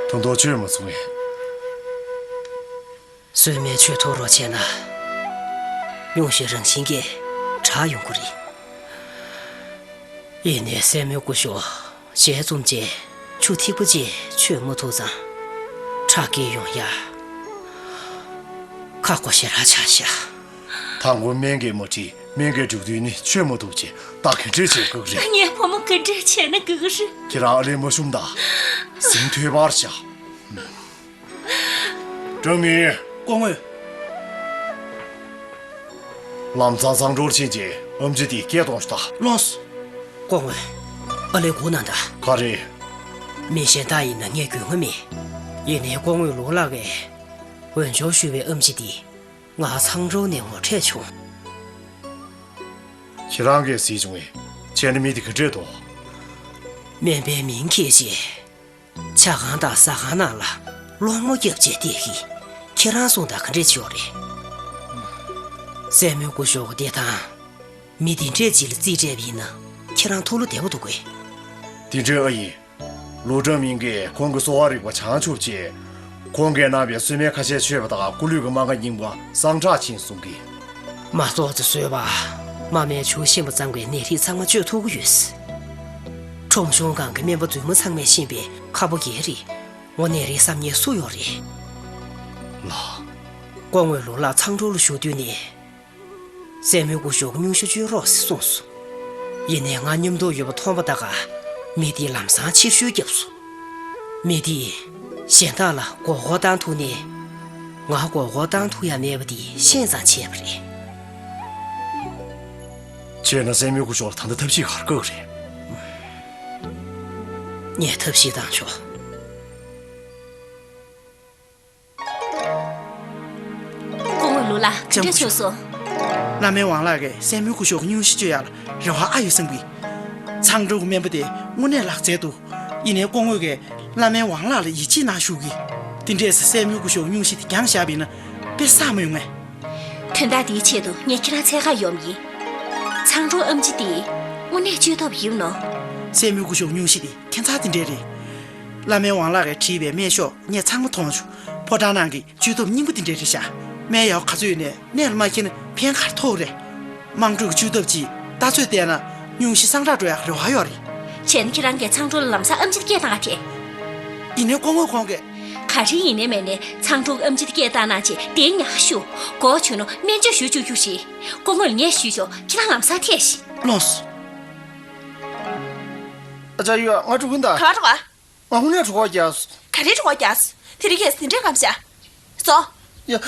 ད་དུང་བཅོས་མ་ཚུགས་ངས། གསོལ་སྨན་བཅོས་ཐུབ་རོགས་བྱས་ན། སྙུང་གཞི་རང་བཞིན་གྱིས་དྲག་ཡོང་གི་རེད། ཡིན་ནའི་སྲས་མོ་སྐུ་ཞབས་ཞལ་འཛུམ་བྱས་ཆུ་ཐིགས་པ་ཅིག་མཆོད་མ་ཐུབ་ཙང་། ཁྲག་སྐྱེད་ཡོང་ཡ་ཁག་པོ་ཞེ་དྲག་ཆགས་ཤག་དང་པོ་སྨན་གྱིས་མ་འགྲིག་སྨན་གྱི་འགྲོ་དུས་ནི་མཆོད་མ་ཐུབ་ཅེས་ད་ག་འདྲས་བྱེད་དགོས་རེད། ངའི་བུ་མོ་ག་འདྲས་བྱས་ན་དགའ་གི་རེད། ཁྱེད་རང་ཨ་ལས་མ་ཞུམ་དང་། གཟིམ་ཐོས་པར་བྱ། ཀྲང་མིན། སྐུ་ངོ། ལམ་སང་ཚང་ཀྲོའུ་ཕྱིན་རྗེས་ཨེམ་ཆི་དེ་སྐད་གཏོང་ཤོག་དང་། ལགས་སོ། སྐུ་ངོ། ཨ་ལས་སྒུག་གནང་དང་། ག་རེ། མི་གཞན་དག་ཡིན་ན་ངས་དགོས་ངེས་མེད། ཡིན་ནའི་སྐུ་ངོ་ལུའུ་ལགས་ཀྱིས་འོས་སྦྱོར་ཞུས་པའི་ཨེམ་ཆི་དེ་ང་ཚང་ཀྲོའུ་ནས་ངོ་འཕྲད་བྱུང་། ཁྱེད་རང་གིས་གཟིགས་བྱུང་ངས། བྱས་ན་མི་དེ་ག་འདྲས་འདུག་སྨན་པའི་མིང་འཁྱེར་རྗེས། ཇ་ཁང་དང་ཟ་ཁང་ནང་ལ་སློང་མོ་བརྒྱབ་བྱས་བསྡད་ཀྱི། ཁྱེད་རང་གསུངས་དང་ག་འདྲས་བྱེད་ཡོད་རེད། སྲས་མོ་སྐུ་ཞབས་བདེ་ཐང་། མི་དེ་འདྲས་ཅིག་ལ་རྩིས་སྤྲད་པ་ཡིན་ན་ཁྱེད་རང་ཐུགས་བློ་བདེ་པོ་འདུག་གས། དེ་འདྲས་ཨ་ཡིན། ལུའུ་ཀྲང་མིང་གིས་ཁོང་གི་གསོ་བ་རིག་པ་བྱང་ཆུབ་ཅེས། ཁོང་གིས་གནང་བའི་གསོལ་སྨན་ཁ་ཤས་མཆོད་པ་དང་སྐུ་ལུས་ཀྱི་རྨ་ཁ་རྙིང་པ་སངས་དྲག་ཕྱིན་གསུང་གི། མ་བཙོག་ཙེ་བཟོས་པ། རྨ་སྨན་ཆུ་ཤིན་པ་ཙམ་གྱིས་ནད་རིགས་ཚང་མ་བཅོས་ཐུབ་ཀྱི་ཡོད། ཁྲོམ་གཞུང་སྒང་གི་སྨན་པ་རྫུན་མ་ཚང་མས་ཤེས་པས་ཁ་ཕོ་རྒྱལ་རེད། ངོ་ནད་རིགས་བསམ་མཁན་སུ་ཡོད་རེད། ལགས། སྐུ་ངོ་ལུའུ་ལགས་ཚང་ཀྲོའུ་ལ་བཞུགས་དུས་ནས། སྲས་མོ་སྐུ་ཞབས་སྙུང་གཞི་བཅོས་རོགས་ཞེས་གསུངས་སོང་། ཡིན་ནའི་ང་མཉམ་དུ་ཡོད་པ་མཐོང་པ་ད་ག་མི་དེས་ལམ་སང་ཕྱིར་བཤོལ་བརྒྱབ་སོང་། མི་དེས་གཞན་དག་ལ་མགོ་སྐོར་བཏང་ཐུབ་ནའི། ང་མགོ་སྐོར་བཏང་ཐུབ་ཡ་མེད་པ་དེ་ཤེས་ཙང་བྱས་པ་རེད། བྱས་ན་སྲས་མོ་སྐུ་ཞབས་ལ་ད་ལྟ་ཐབས་ཤེས་ག་རེ་དགོས་ཀྱི་རེད། ངས་ཐབས་ཤེས་བཏང་ཆོག་སྐུ་ངོ་ལུའུ་ལགས་ག་འདྲས་བྱུང་སོང་། བླ་སྨན་ཝང་ལགས་ཀྱིས་སྲས་མོ་སྐུ་ཞབས་སྙུང་གཞི་བཅོས་ཡག་ལ་རེ་བ་ཨ་ཡོད་བསམ་གི། ཚང་ཀྲོའུ་གི་སྨན་པ་དེ་དངོས་གནས་ལག་རྩལ་འདུག་ཡིན་ནའི་སྐུ་ངོ་གིས་བླ་སྨན་ཝང་ལགས་ལ་ཡིད་ཆེས་གནང་ཞུ་གི། དེ་འདྲས་སེ་སྲས་མོ་སྐུ་ཞབས་སྙུང་གཞི་དེ་འགྱངས་བཞག་པ་ཡིན་ན་དཔེ་བསགས་མ་ཡོང་ངས། དོན་དག་འདིའི་ཆེད་དུ་ངས་ཁྱེད་རང་འཚོལ་ག་ཡོང་ཡིན། ཚང་ཀྲོའུ་ཨེམ་ཆི་དེ་དངོས་གནས་བཅོས་ཐབས་ཡིན་ནོ། སྲས་མོ་སྐུ་ཞབས་སྙུང་གཞི་དེ་ཁྱད་མཚར་དེ་འདྲས་རེད། བླ་སྨན་ཝང་ལགས་ཀྱིས་བྲིས་པའི་སྨན་ཤོག་ངས་ཚང་མ་མཐོང་བྱུང་། ཕོ་བྲང་ནང་གི་བཅོས་ཐབས་རྙིང་པ་དེ་འདྲས་རེད་ཤག་སྨན་ཡག་ག་ཚོད་ཡོད་ནའི་གནས་ལ་མ་འཁེལ་ན་ཕན་ག་རེ་ཐོགས་རེད། དམངས་ཁྲོད་ཀྱི་བཅོས་ཐབས་ཀྱི་ལྟ་ཚོད་བལྟས་ན་སྙུང་གཞི་སངས་དྲག་འགྲོ་ཡག་རེ་བ་ཡོད་རེད། བྱས་ན་ཁྱེད་རང་གིས་ཚང་ཀྲོའུ་ལ་ལམ་སང་ཨེམ་ཆི་སྐད་བཏང་ཨ་ཐེ། ཡིན་ནའི་སྐུ་ངོ་ཁོང་གིས། ག་རེ་ཡིན་ནའི་མེད་ནའི་ཚང་ཀྲོའུ་ཨེམ་ཆི་སྐད་བཏང་གནང་བྱས་དེ་ཉག་ག་ཞུ། གོ་བྱུང་ན་སྨན་བཅོས་ཞུ་བཅུག་རྒྱུ་རེད། སྐུ་ངོ་ལ་ངས་ཞུས་ཆོག་ཁྱེད་རང་ལམ་སང་ཐད་ཤིག་ལགས་སོ། ཨ་ཅག་ཡོད་ང་འགྲོ་གིན་ད། ག་པར་འགྲོ་ག་ང་དངོས་གནས་གྲོད་ཁོག་རྒྱགས། ག་རེ་གྲོད་ཁོག་རྒྱགས། དེ་རིང་ཁྱེད་དེ་འདྲའི་སྐམ་ཤག་སོ། ཡ།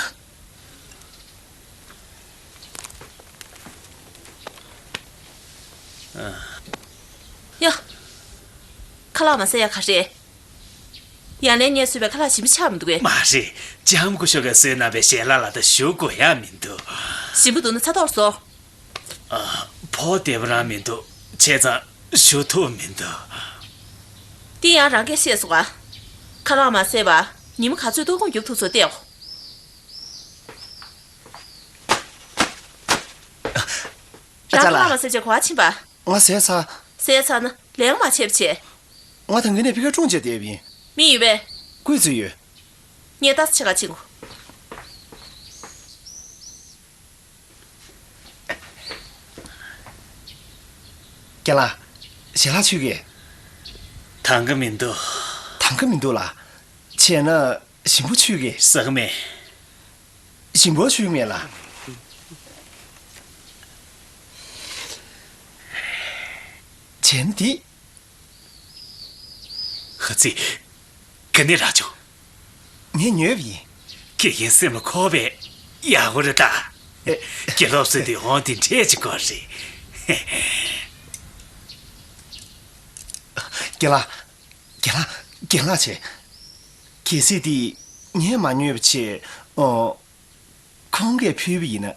ཡ། ཁ་ལག་མ་ཟ་ཡ་ག་རེ། ཡང་ལན་ངས་བཟོས་པའི་ཁ་ལག་ཞིམ་པོ་ཆགས་མི་འདུག་གས། མ་རེད། ལྕམ་སྐུ་ཞབས་ཀྱིས་བཟོས་གནང་བའི་ཞལ་ལག་ལ་ད་ཞུ་དགོས་ཡ་མི་འདུག་ཞིམ་པོ་འདུག་ན་ཚ་ཐོག་བཟོ། ཨ། ཕོགས་བདེ་པོ་རང་མི་འདུག་བྱས་ཙང་ཞུ་ཐུབ་མི་འདུག་འདི་ཡང་རང་གིས་ཤེས་སོང་ཨ། ཁ་ལག་མ་བཟས་པ་ཉི་མ་ག་ཚོད་ལྟོགས་སྐོམ་རྒྱོབ་ཐུབ་ཚོད་བལྟས་འོ། རང་ཁ་ལག་མ་བཟས་བྱས་ག་པར་ཕྱིན་པ། ང་བཟས་ཚར། བཟས་ཚར་ན་ལན་མ་བྱས་པ་བྱས། ང་ད་གིན་ནས་ཕ་གིར་སྒྲུང་བྱས་བསྡད་པ་ཡིན། མི་ཡོད་པས། ཀུས་ཙི་ཡོད། ངས་ལྟ་ས་ཆེ་ག་ཕྱིན་གོ། རྒན་ལགས། ཞལ་ལག་མཆོད་ཀྱི། དང་གི་མི་འདུག་དང་གི་མི་འདུག་ལ། བྱས་ན་ཞིམ་པོ་མཆོད་ཀྱི། ཟ་གི་མེད། ཞིམ་པོ་མཆོད་ཀྱི་མེད་ལ། བྱས་ན་འདི། ཧ་ཙི། ག་ནས་རག་བྱུང་། ངས་ཉོས་པ་ཡིན། དགེ་རྒན་སེམས་ལ་འཁོར་བས་ཡག་པོ་རེད་ད། ཨེ། དགེ་སློབ་ཟེར་དུས་འོང་དེ་འདྲས་ཅིག་དགོས་རེད། རྒན་ལགས། རྒན་ལགས། རྒན་ལགས་བྱས། གལ་སྲིད་དེ་ངས་མ་ཉོས་པ་བྱས། ཨོ། ཁོང་གིས་ཕུལ་བ་ཡིན་ན།